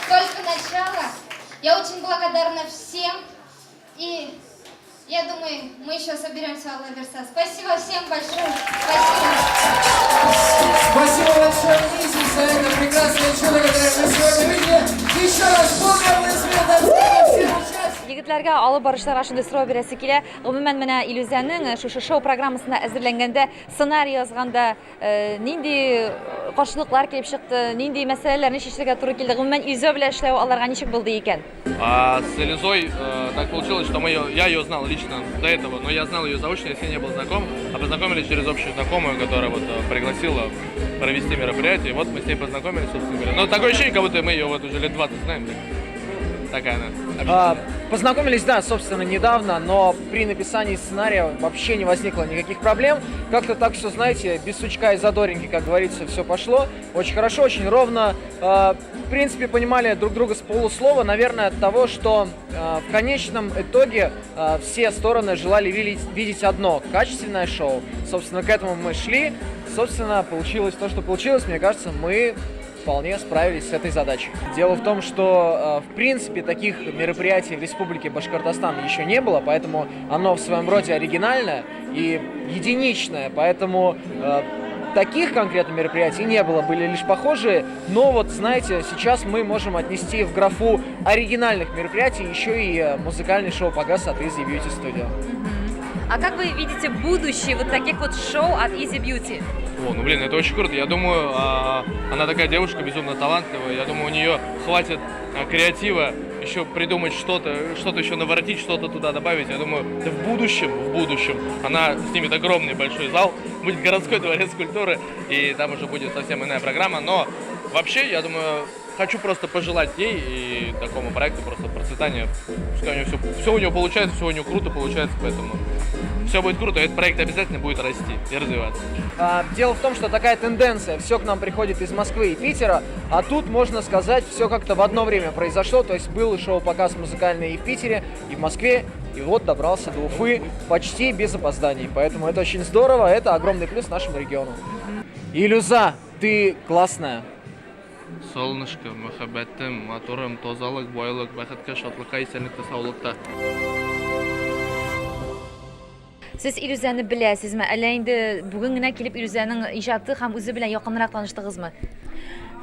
только начало. Я очень благодарна всем. И я думаю, мы еще соберемся, Алла Верса. Спасибо всем большое. Спасибо. Спасибо большое, Изи, за это прекрасное чудо, которое мы сегодня видели. Еще раз бурные аплодисменты всем участникам. Егетләргә алып баручыларга шундый сорау бирәсе килә. Гомумән, менә Илүзәнең шушы шоу программасына әзерләнгәндә, сценарий язганда нинди каршылыклар килеп чыкты, нинди мәсьәләләрне чишәргә туры килде? Гомумән, Илүзә белән эшләү аларга ничек булды икән? А с Илюзой так получилось, что я ее знал лично до этого, но я знал ее заочно, я с ней не был знаком, а познакомились через общую знакомую, которая вот пригласила провести мероприятие. Вот мы с ней познакомились, собственно говоря. Но такое ощущение, как будто мы ее вот уже лет 20 знаем. Так. Такая она. Познакомились, да, собственно, недавно, но при написании сценария вообще не возникло никаких проблем. Как-то так все, знаете, без сучка и задоринки, как говорится, все пошло. Очень хорошо, очень ровно. В принципе, понимали друг друга с полуслова, наверное, от того, что в конечном итоге все стороны желали видеть одно – качественное шоу. Собственно, к этому мы шли. Собственно, получилось то, что получилось. Мне кажется, мы вполне справились с этой задачей. Дело в том, что, в принципе, таких мероприятий в Республике Башкортостан еще не было, поэтому оно в своем роде оригинальное и единичное, поэтому таких конкретно мероприятий не было, были лишь похожие, но вот, знаете, сейчас мы можем отнести в графу оригинальных мероприятий еще и музыкальный шоу-показ от Easy Beauty Studio. А как вы видите будущее вот таких вот шоу от Easy Beauty? О, ну блин, это очень круто. Я думаю, она такая девушка безумно талантливая. Я думаю, у нее хватит креатива еще придумать что-то, что-то еще наворотить, что-то туда добавить. Я думаю, да в будущем она снимет огромный большой зал, будет городской дворец культуры, и там уже будет совсем иная программа. Но вообще, я думаю, хочу просто пожелать ей и такому проекту просто процветания. Пускай у нее все у нее получается, все у нее круто получается, поэтому все будет круто, этот проект обязательно будет расти и развиваться. Дело в том, что такая тенденция, все к нам приходит из Москвы и Питера, а тут, можно сказать, все как-то в одно время произошло, то есть был шоу-показ музыкальный и в Питере, и в Москве, и вот добрался до Уфы почти без опозданий, поэтому это очень здорово, это огромный плюс нашему региону. Илюза, ты классная. Солнышко, мәхәббәтем, матурым, тазалык, байлык, бәхеткә, шатлыкка, исәнлектә, саулыкта. Сез Илүзәне беләсезме? Әллә инде бүген генә килеп Илүзәнең иҗаты һәм үзе белән якынрак таныштыгызмы?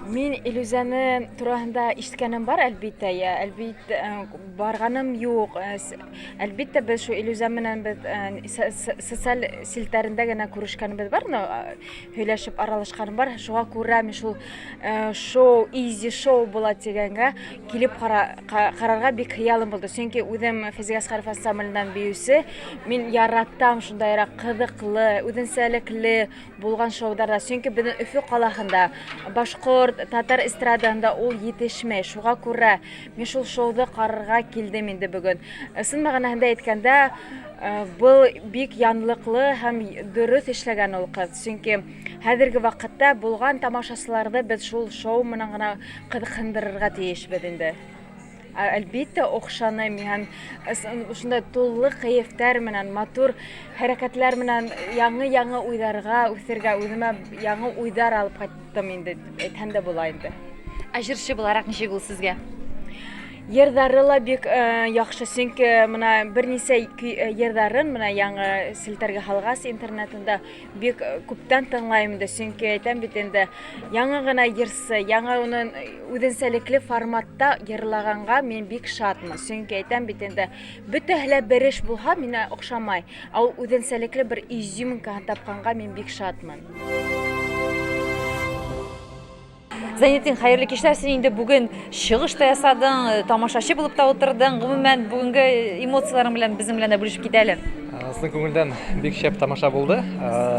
Мин Илүзәне турында ишеткәнем бар, әлбиттә, я, әлбиттә, барганым юк. Әлбиттә, без шу Илүзә менән без социаль селтәрендә генә күрешкәнебез бар, но һөйләшеп аралашканым бар. Шуңа күрә мин шул шоу, изи шоу була дигәнгә килеп карарга бик хыялым булды. Чөнки үзем Фәйзия Әсхаров ансамбленнән биюче, мин яратам шундайрак кызыклы, үзенчәлекле булган шоударда. Чөнки безнең Өфе каласында башкорт, татар эстрадасында ул җитешмәй. Шуңа күрә мин шул шоуды карарга килдем инде бүген. Чын мәгънәһендә әйткәндә, был бик янлыклы һәм дөрес эшләгән ул кыз. Чөнки хәзерге вакытта булган тамашачыларны без шул шоу менән генә кызыксындырырга тиешбез инде. Әлбиттә, охшаны һәм шундай тулы кәефтәр менән, матур хәрәкәтләр менән яңы-яңы уйларга үсергә, үземә яңы уйлар алып кайттым инде, әйтһәм дә була инде. Ә җырчы буларак ничек ул сезгә? Йырдары ла бик яхшы, чөнки менә берничә йырдарын менә яңы селтәргә һалгач интернетында бик күптән тыңлайм инде, чөнки әйтәм бит инде, яңа гына йырсы, яңа уның үзенчәлекле форматта йырлаганга мин бик шатмын, чөнки әйтәм бит инде, бөтәһе лә бер эш булһа, миңа охшамай, ә ул үзенчәлекле бер изюминка тапканга мин бик шатмын. Зәйнетдин, хәерле кичләр. Син инде бүген чыгыш та ясадың, тамашачы булып та утырдың. Гомумән, бүгенге эмоцияләрең белән безнең белән дә бүлешеп кит әле. Чын күңелдән бик шәп тамаша булды.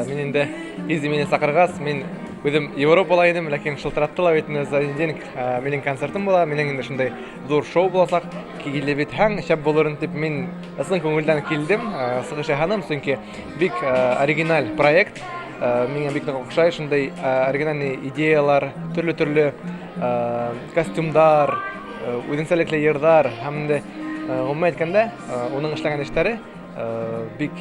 Мин инде Изи мине чакыргач, мин үзем Европада идем, ләкин шылтыраттылар бит инде Зәйнетдин, минем концертым була, минем инде шундай зур шоу булачак, килеп бит һәң шәп булыр дип мин чын күңелдән килдем, чыгыш ясадым, чөнки бик оригиналь проект. Миңа бик нык охшай, шундай оригинальный идеялар, төрле-төрле костюмдар, үзенчәлекле йырдар һәм инде гомумән әйткәндә, уның эшләгән эшләре бик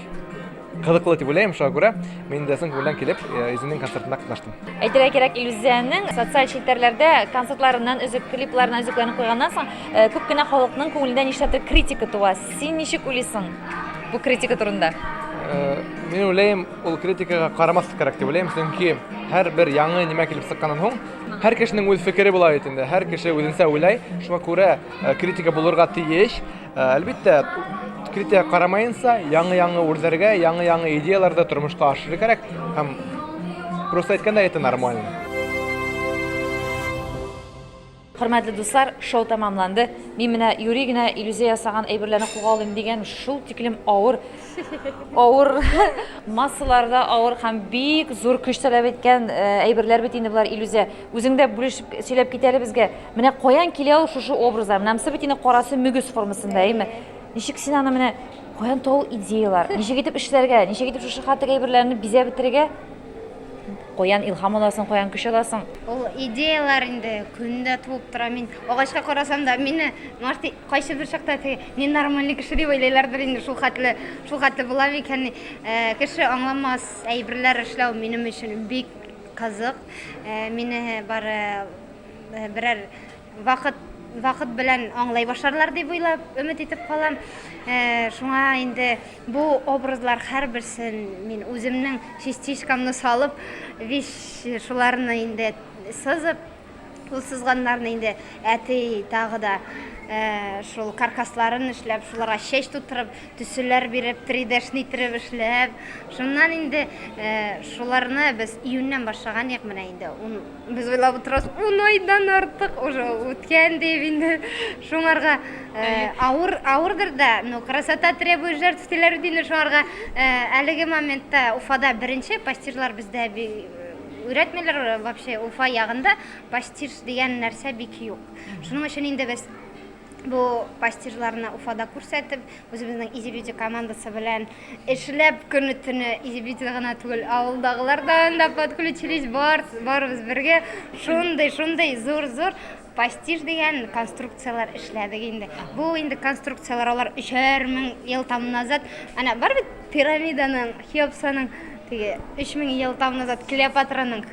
кызыклы дип уйлыйм. Шуңа күрә мин дә чын күңелдән килеп, Изинең концертында катнаштым. Әйтергә кирәк, Илүзәнең социаль челтәрләрдә концертларыннан өзек, клипларыннан өзекләрен куйганнан соң, күп кенә халыкның күңелендә нишләптер критика туа. Син ничек уйлыйсың бу критика турында? Мин уйлыйм, ул критикага карамаслык кирәк дип уйлыйм, чөнки һәрбер яңы нимә килеп чыкканнан һуң, һәр кешенең үз фикере була бит инде, һәр кеше үзенчә уйлай, шуңа күрә критика булырга тиеш. Әлбәттә, критикага карамаенча, яңы-яңы үрләргә, яңы-яңы идеяләрне тормышка ашыру кирәк һәм просто әйткәндә, это нормально. Хөрмәтле дуслар, шоу тәмамланды. Мин менә юри генә Илүзә ясаган әйберләрне кулга алыйм дигән шул тиклем авыр, авыр массаларда авыр һәм бик зур көч таләп иткән әйберләр бит инде болар, Илүзә. Үзең дә бүлешеп сөйләп кит әле безгә. Менә каян килә ул шушы образлар? Менә монысы бит инде карасы мөгез формасында, әйеме? Ничек син аны менә каян туа ул идеялар? Ничек итеп эшләргә? Ничек итеп шушы хәтле әйберләрне бизәп бетерергә? Каян илһам аласың, каян көч аласың? Ул идеялар инде көн дә туып тора. Мин агачка карасам да, мине, может, кайсы бер чакта теге ненормальный кеше дип уйлыйлардыр инде, шул хәтле, шул хәтле була микәнни? Кеше аңламас әйберләр эшләү минем өчен бик кызык. Мине бары берәр вакыт вакыт белән аңлый башларлар дип уйлап, өмет итеп калам. Шуңа инде бу образлар һәрберсен мин үземнең частичкамны салып, вич шуларны инде сызып, ул сызганнарны инде әти тагы да шул каркасларын эшләп, шуларга чәч тутырып, төселәр биреп, 3D-шный иттереп эшләп, шуннан инде шуларны без июньнән башлаган идек менә инде. Без уйлап утырабыз, ун айдан артык уже үткән дип инде. Шуңарга авыр, авырдыр да, но красота требует жертв диләр бит инде шуңарга. Әлеге моментта Уфада беренче пастижлар бездә өйрәтмиләр вообще Уфа ягында пастиж дигән нәрсә бик юк. Шуның өчен инде без бу пастижларны Уфада күрсәтеп, үзебезнең Easy Beauty командасы белән эшләп көне-төне Easy Beauty гына түгел, авылдагылар да анда подключились, бар, барыбыз бергә шундый, шундый зур-зур пастиж дигән конструкцияләр эшләдек инде. Бу инде конструкцияләр алар өчәр мең ел там назад, әнә бар бит пирамиданың, Хеопсаның теге 3000 ел там назад Клеопатраның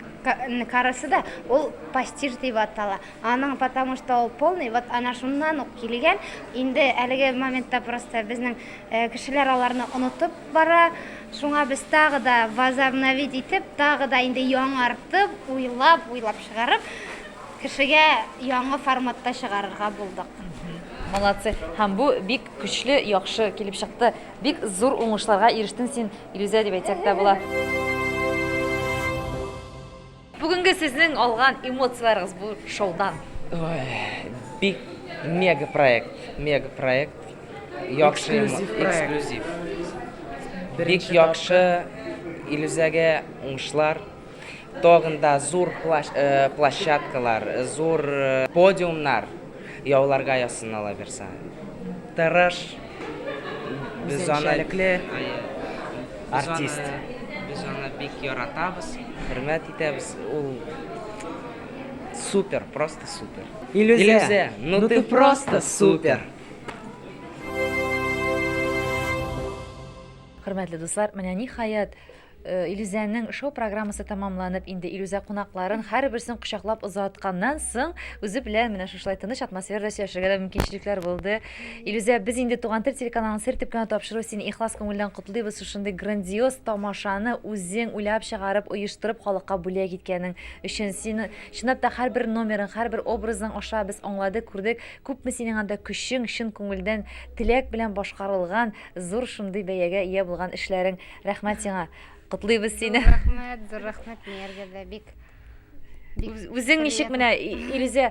карасы да ул пастиж дип атала. Аның потому что ул полный, вот ана шуннан ук килгән. Инде әлеге моментта просто безнең кешеләр аларны онытып бара. Шуңа без тагы да возобновить итеп, тагы да инде яңартып, уйлап, уйлап чыгарып, кешегә яңа форматта чыгарырга булдык. Молодцы. Һәм бу бик көчле, яхшы килеп чыкты. Бик зур уңышларга ирештең син, Илүзә, дип әйтсәк тә була. Бүгенге сезнең алган эмоцияләрегез бу шоудан? Ой, бик мега проект, мега проект. Яхшы Эксклюзив проект. Эксклюзив. Бик яхшы Илүзәгә уңышлар. Тагын да зур э, площадкалар, зур э, подиумнар яуларга язсын Алла бирса. Тырыш, без аны Үзенчәлекле артист. Без аны бик яратабыз, хөрмәт итәбез. Ул супер, просто супер. Илүзә, ну ты просто супер. Хөрмәтле дуслар, менә ниһаять Илүзәнең шоу программасы тәмамланып, инде Илүзә кунакларын һәрберсен кочаклап озатканнан соң, үзе белән менә шушылай тыныч атмосферада сөйләшергә дә мөмкинчелекләр булды. Илүзә, без инде Туган тел телеканалын сер итеп кенә тапшыру сине ихлас күңелдән котлыйбыз шушындый грандиоз тамашаны үзең уйлап чыгарып, оештырып халыкка бүләк иткәнең өчен. Син чынлап та һәрбер номерың, һәрбер образың аша без аңладык, күрдек, күпме синең анда көчең, чын күңелдән, теләк белән башкарылган зур шундый бәягә ия булган эшләрең. Рәхмәт сиңа. Котлыйбыз сине. Зур рәхмәт, зур рәхмәт Мияргә дә бик. Үзең ничек менә, Илүзә,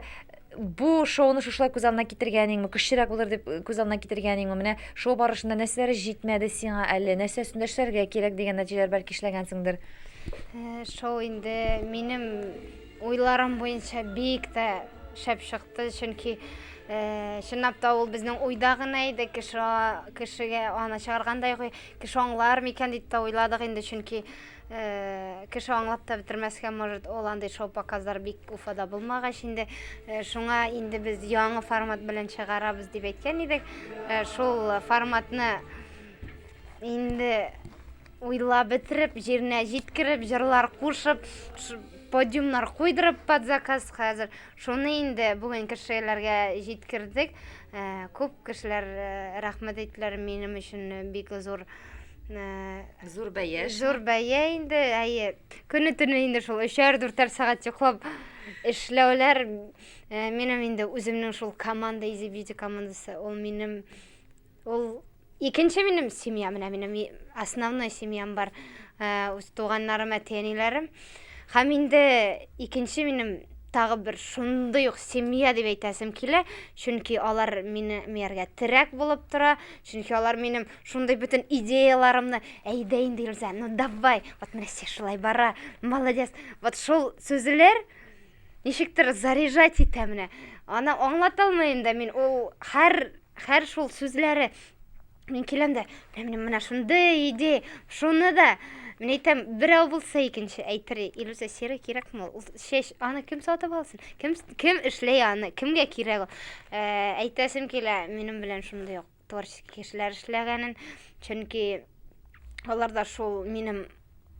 бу шоуны шушылай күз алдына китергәнеңме, көчлерәк булыр дип күз алдына китергәнеңме? Менә шоу барышында нәрсәләре җитмәде сиңа әле, нәрсә өстендә эшләргә кирәк дигән нәтиҗәләр бәлки эшләгәнсеңдер? Шоу инде минем уйларым буенча бик тә шәп чыкты, чөнки чынлап та ул безнең уйда гына иде, кеше кешегә аны чыгаргандай кеше аңлар микән дип тә уйладык инде, чөнки Кеше аңлап та бетермәскә может, ул андый шоу-показлар бик Уфада булмагач инде. Шуңа инде без яңа формат белән чыгарабыз дип әйткән идек. Шул форматны инде уйлап бетереп, җиренә җиткереп, җырлар кушып, подиумнар куйдырып под заказ хәзер. Шуны инде бүген кешеләргә җиткердек. Э, күп кешеләр э, рәхмәт әйттеләр, минем өчен бик зур э, зур бәя. Зур бәя инде, әйе. Көне төне инде шул өчәр, дүртәр сәгать йоклап эшләүләр минем инде үземнең шул команда Easy Beauty командасы, ул минем ул Икенче минем семья, менә минем основной семьям бар, э, үз туганнарым, әти-әниләрем. Һәм инде икенче минем тагы бер шундый ук семья дип әйтәсем килә, чөнки алар мине мияргә терәк булып тора, чөнки алар минем шундый бөтен идеяларымны, әйдә инде, Илза, ну давай, вот менә син шулай бара, молодец. Вот шул сүзләр ничектер заряжать итә менә. Аны аңлата алмыйм да мин, ул һәр Хәр шул сүзләре мин киләм дә, менә минем менә шундый идея, шуны да мин әйтәм, берәү булса икенче әйтер, Илүзә серый кирәкме ул? Ул чәч, аны кем сатып алсын? Кем кем эшләй аны? Кемгә кирәк ул? Э, әйтәсем килә, минем белән шундый ук творческий кешеләр эшләгәнен, чөнки алар да шул минем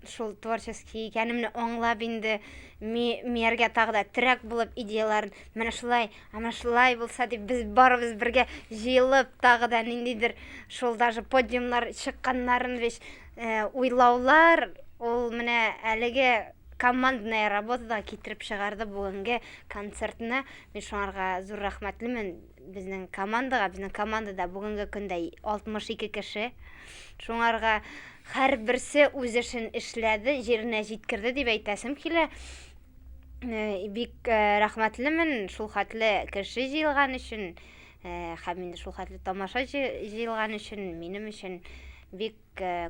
шул творческий икәнемне аңлап инде ми, мияргә тагы да терәк булып идеяларын менә шулай, ә менә шулай булса дип без барыбыз бергә җыелып тагы да ниндидер шул даже подиумнар чыкканнарын вещь э, уйлаулар ул менә әлеге командная работадан китереп чыгарды бүгенге концертны. Мин шуңарга зур рәхмәтлемен безнең командага. Безнең командада бүгенге көндә 62 кеше. Шуңарга Һәрберсе үз эшен эшләде, җиренә җиткерде дип әйтәсем килә. Э, бик э, рәхмәтлемен шул хәтле кеше җыелган өчен э, һәм инде шул хәтле тамаша җыелган өчен минем өчен бик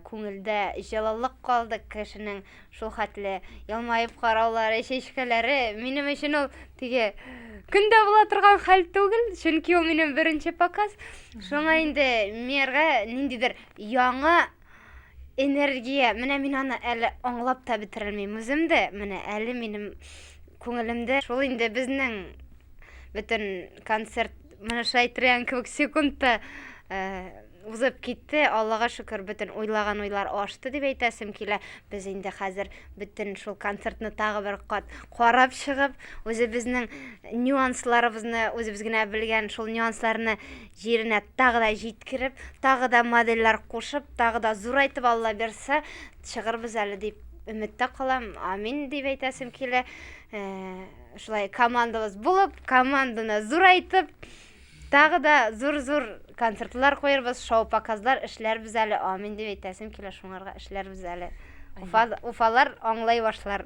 күңелдә җылылык калды кешенең шул хәтле елмаеп караулары, чәчкәләре минем өчен ул теге көндә була торган хәл түгел, чөнки ул минем беренче показ. Шуңа инде мияргә ниндидер Яңа энергия, менә мин аны әле аңлап та бетерелмим үзем дә, менә әле минем күңелемдә шул инде безнең бөтен концерт менә шулай әйтергән кебек секундта э, узып китте. Аллага шөкер, бөтен уйлаган уйлар ашты дип әйтәсем килә. Без инде хәзер бөтен шул концертны тагы бер кат карап чыгып, үзебезнең нюансларыбызны, үзебез генә белгән шул нюансларны җиренә тагы да җиткереп, тагы да модельләр кушып, тагы да зурайтып Алла бирса, чыгырбыз әле дип өметтә калам. Амин дип әйтәсем килә. Э, шулай командабыз булып, команданы зурайтып, тагы да зур-зур концертлар куербыз, шоу-показлар эшләрбез әле. Амин дип әйтәсем килә, шуңарга эшләрбез әле. Уфа, уфалар аңлый башлар.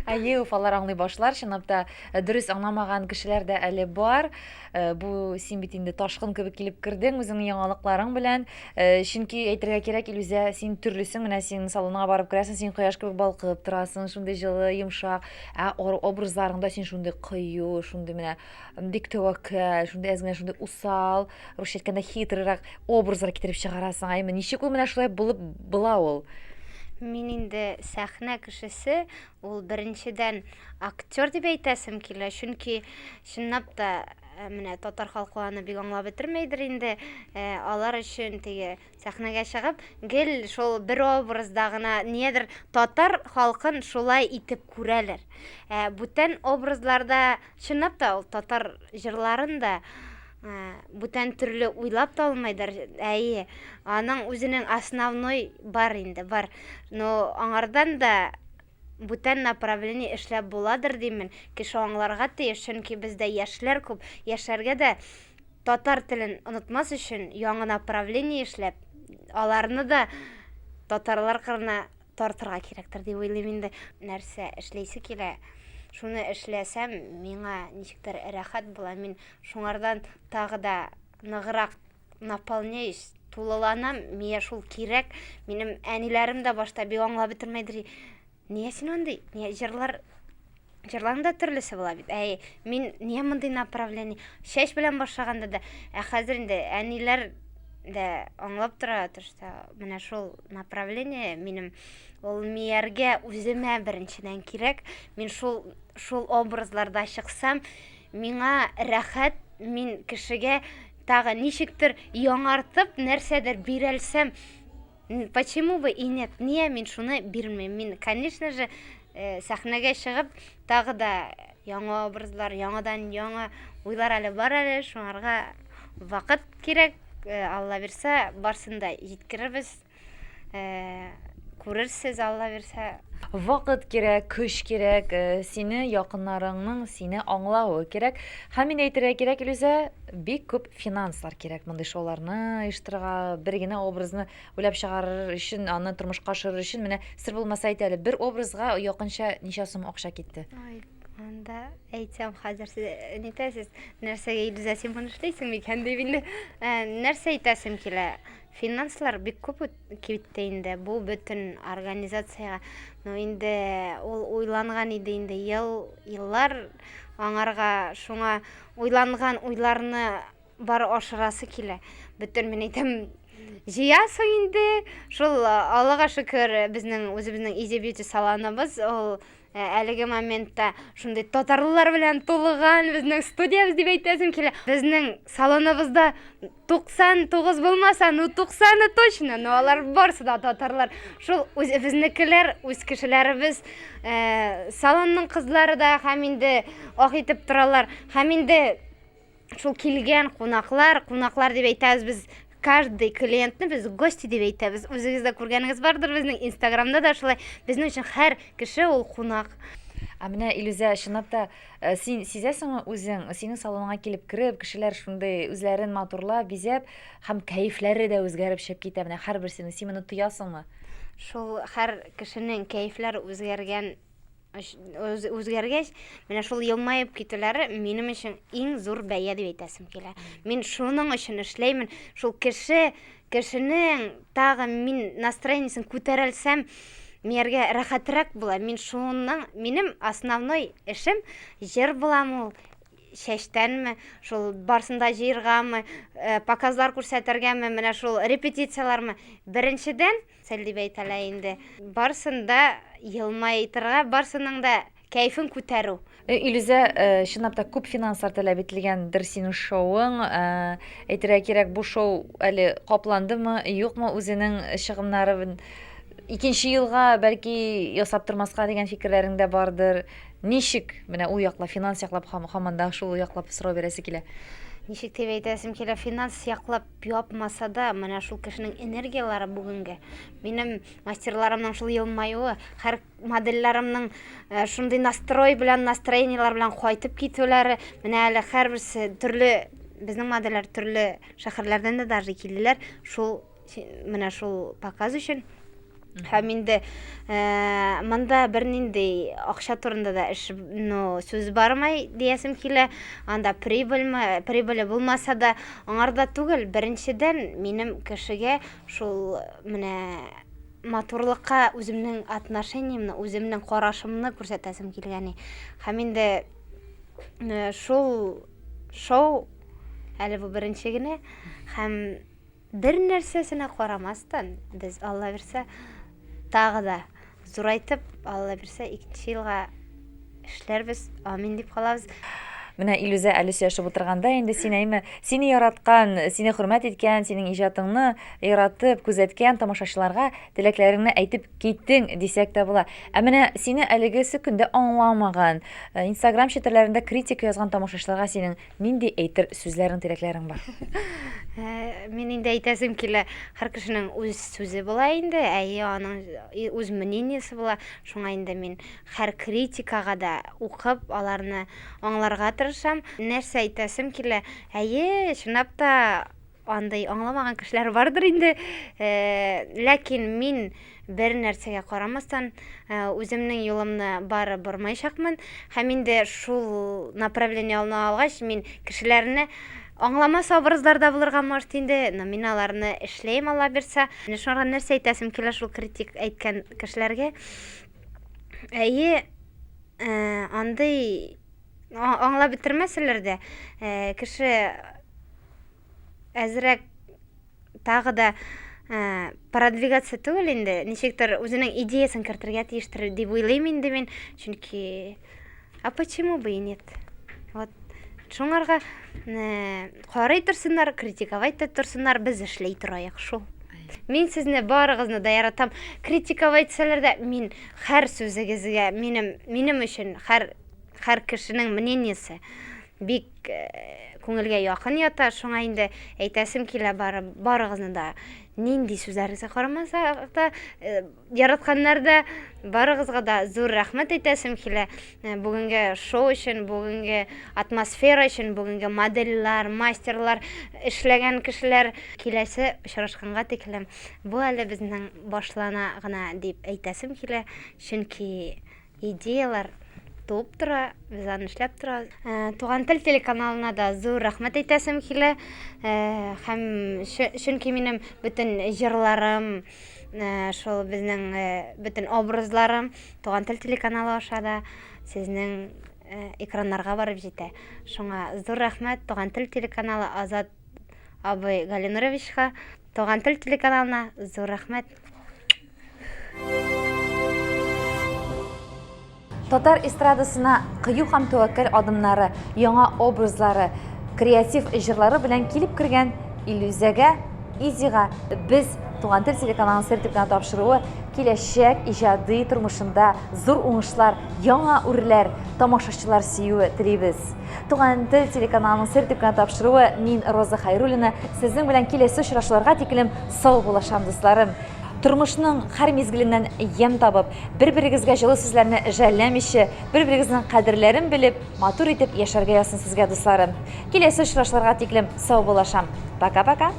Әйе, уфалар аңлый башлар. Чынлап та, э, дөрес аңламаган кешеләр дә әле бар. Э, бу син бит инде ташкын кебек килеп кердең үзеңнең яңалыкларың белән. Э, чөнки әйтергә кирәк, Илүзә, син төрлесең. Менә син салонга барып керәсең, син кояш кебек балкып торасың, шундый җылы, йомшак. Ә образларыңда син шундый кыю, шундый менә бик тәвәккәл, шундый әз генә шундый усал, русча әйткәндә хитрыйрак образлар китереп чыгарасың. Әйме, ничек ул менә шулай булып була ул? Мин инде сәхнә кешесе, ул беренчедән актер дип әйтәсем килә, чөнки чынлап та э, менә татар халкы аны бик аңлап бетермәйдер инде. Э, алар өчен теге сәхнәгә чыгып, гел шул бер образда гына ниядер татар халкын шулай итеп күрәләр. Ә бүтән образларда чынлап та ул татар җырларын да э, бүтән төрле уйлап та алмайдыр. Әйе, аның үзенең основной бар инде, бар. Но аңардан да бүтән направление эшләп буладыр димен. Кеше аңларга тиеш, чөнки бездә яшьләр күп. Яшьләргә дә татар телен онытмас өчен яңа направление эшләп, аларны да татарлар кырына тартырга кирәктер дип уйлыйм инде. Нәрсә эшлисе килә, шуны эшләсәм, миңа ничектер рәхәт була. Мин шуңардан тагы да ныграк наполняюсь, тулыланам, миңа шул кирәк. Минем әниләрем дә башта бик аңлап бетермәдер. Нигә син андый? Нигә җырлар җырларның да төрлесе була бит. Әй, мин нигә мондый направление? Чәч белән башлаганда да, ә хәзер инде әниләр дә аңлап тора, то что менә шул направление минем ул мияргә үземә беренчедән кирәк. Мин шул шул образларда чыксам, миңа рәхәт, мин кешегә тагы ничектер яңартып нәрсәдер бирәлсәм, Почему бы и нет? Ния мин шуны бирмим? Мин, конечно же, э, сәхнәгә чыгып, тагы да яңа образлар, яңадан яңа уйлар әле бар әле, шуңарга вакыт кирәк. Э, Алла бирсә, барсын да җиткерербез. Э, күрерсез, Алла бирсә. Вакыт кирәк, көч кирәк, э, сине якыннарыңның сине аңлавы кирәк. Һәм инде әйтергә кирәк, Илүзә, бик күп финанслар кирәк мондый шоуларны оештырырга, бер генә образны уйлап чыгарыр өчен, аны тормышка ашырыр өчен. Менә сер булмаса әйт әле, бер образга якынча ничә сум акча китте? Ай, анда әйтсәм хәзер сез э, нитәсез, нәрсәгә Илүзә син моны эшлисең микән дип инде. Э, нәрсә әйтәсем килә? Финанслар бик күп китте инде бу бөтен организациягә. Ну инде ул уйланган иде инде ел, еллар аңарга шуңа уйланган уйларны бары ашырасы килә. Бөтен мин әйтәм, җыясың инде. Шул Аллага шөкер, безнең үзебезнең Easy Beauty салоныбыз ул Ә, әлеге моментта шундый татарлылар белән тулыган безнең студиябез дип әйтәсем килә. Безнең салоныбызда 99 булмаса, ну 90-ы точно, но алар барысы да татарлар. Шул үзебезнекеләр, үз кешеләребез, э, салонның кызлары да һәм инде ах итеп торалар. Һәм инде шул килгән кунаклар, кунаклар дип әйтәбез без каждый клиентны без гости дип әйтәбез. Үзегез дә күргәнегез бардыр безнең Инстаграмда да шулай. Безнең өчен һәр кеше ул кунак. Ә менә Илүзә, чынлап та, э, син сизәсеңме үзең, синең салоныңа килеп кереп, кешеләр шундый үзләрен матурлап, бизәп һәм кәефләре дә үзгәреп чыгып китә менә һәрберсенең. Син моны тоясыңмы? Шул һәр кешенең кәефләре үзгәргән үзгәргәч, менә шул елмаеп китүләре минем өчен иң зур бәя дип әйтәсем килә. Мин шуның өчен эшләймен. Шул кеше, кешенең тагы мин настроениесен күтәрелсәм, мияргә рәхәтрәк була. Мин шуның, минем основной эшем җыр булам ул, чәчтәнме, шул барсын да җыергамы, э, показлар күрсәтергәме, менә шул репетицияләрме. Беренчедән, Цель дип әйтәлә инде. Барсын да елмайтырга, барсының да кәефен күтәрү. Э, Илүзә, э, чынлап та күп финанслар таләп ителгәндер синең шоуың. Э, әйтергә кирәк, бу шоу әле капландымы, юкмы үзенең чыгымнары икенче елга бәлки ясап тормаска дигән фикерләрең дә бардыр. Ничек менә ул яклап, финанс яклап һаман да шул яклап сорау бирәсе килә. Ничек дип әйтәсем килә, финанс яклап япмаса да, менә шул кешенең энергияләре бүгенге. Минем мастерларымның шул елмаюы, һәр модельләремнең э, шундый настрой белән, настроениеләр белән кайтып китүләре, менә әле һәрберсе төрле безнең модельләр төрле шәһәрләрдән дә даже килделәр. Шул менә шул показ өчен. Һәм инде э, монда бернинди акча турында да эш, ну, сүз бармай диясем килә. Анда прибыльме, прибыле булмаса да, аңарда түгел. Беренчедән, минем кешегә шул менә матурлыкка үземнең отношениемне, үземнең карашымны күрсәтәсем килгән. Һәм инде э, шул шоу әле бу беренче генә һәм Бер нәрсәсенә карамастан, без, Алла бирсә, тагы да зурайтып, Алла бирсә, икенче елга эшләрбез, амин дип калабыз. Менә Илүзә әле сөйләшеп утырганда инде син әйме, сине яраткан, сине хөрмәт иткән, синең иҗатыңны яратып күзәткән тамашачыларга теләкләреңне әйтеп киттең дисәк тә була. Ә менә сине әлегесе көндә аңламаган, э, Инстаграм челтәрләрендә критика язган тамашачыларга синең Нинди әйтер сүзләрең, теләкләрең бар? Э, мин инде әйтәсем килә, һәр кешенең үз сүзе була инде, әйе, аның үз мнениесе була. Шуңа инде мин һәр критикага да укып, аларны аңларга тырышам. Нәрсә әйтәсем килә? Әйе, чынлап та андый аңламаган кешеләр бардыр инде. Э, ләкин мин бер нәрсәгә карамастан, э, үземнең юлымны бары бормаячакмын. Һәм инде шул направление алына алгач, мин кешеләрне аңламас образлар да булырга может инде, но мин аларны эшләйм, Алла бирса. Менә шуңарга нәрсә әйтәсем килә шул критик әйткән кешеләргә. Әйе, э, андый аңлап бетермәсәләр дә, кеше әзрәк тагы да продвигаться түгел инде, ничектер үзенең идеясын кертергә тиештер дип уйлыйм инде мин, чөнки а почему бы и нет? Вот шуңарга карый торсыннар, критиковать та торсыннар, без эшли торайык шул. Мин сезне барыгызны да яратам. Критиковать итсәләр дә, мин һәр сүзегезгә, минем, минем өчен һәр, һәр кешенең мнениесе бик э, күңелгә якын ята. Шуңа инде әйтәсем килә бары, барыгызны да нинди сүзләрегезгә карамасак та, э, Яратканнар да, барыгызга да зур рәхмәт әйтәсем килә. Э, бүгенге шоу өчен, бүгенге атмосфера өчен, бүгенге модельләр, мастерлар, эшләгән кешеләр. Киләсе очрашканга тиклем. Бу әле безнең башлана гына дип әйтәсем килә, чөнки идеялар туып тора, без аны эшләп торабыз. Э, Туган тел телеканалына да зур рәхмәт әйтәсем килә. Э, һәм чөнки минем бөтен җырларым, Э, шул безнең э, бөтен образларым Туган тел телеканалы аша да сезнең э, экраннарга барып җитә. Шуңа зур рәхмәт Туган тел телеканалы Азат абый Галинуровичка, Туган тел телеканалына зур рәхмәт. Татар эстрадасына кыю һәм тәвәккәл адымнары, яңа образлары, креатив җырлары белән килеп кергән Илүзәгә, Изига без Туган тел телеканалының Сер дип кенә тапшыруы киләчәк иҗади тормышында зур уңышлар, яңа үрләр, тамашачылар сөюе телибез. Туган тел телеканалының Сер дип кенә тапшыруы мин Роза Хайруллина сезнең белән киләсе очрашуларга тиклем сау булашам, дусларым. Тормышның һәр мизгеленнән ямь табып, бер-берегезгә җылы сүзләрне жәлләмичә, бер-берегезнең кадерләрен белеп, матур итеп яшәргә язсын сезгә, дусларым. Киләсе очрашларга тиклем саубуллашам. Пока-пока!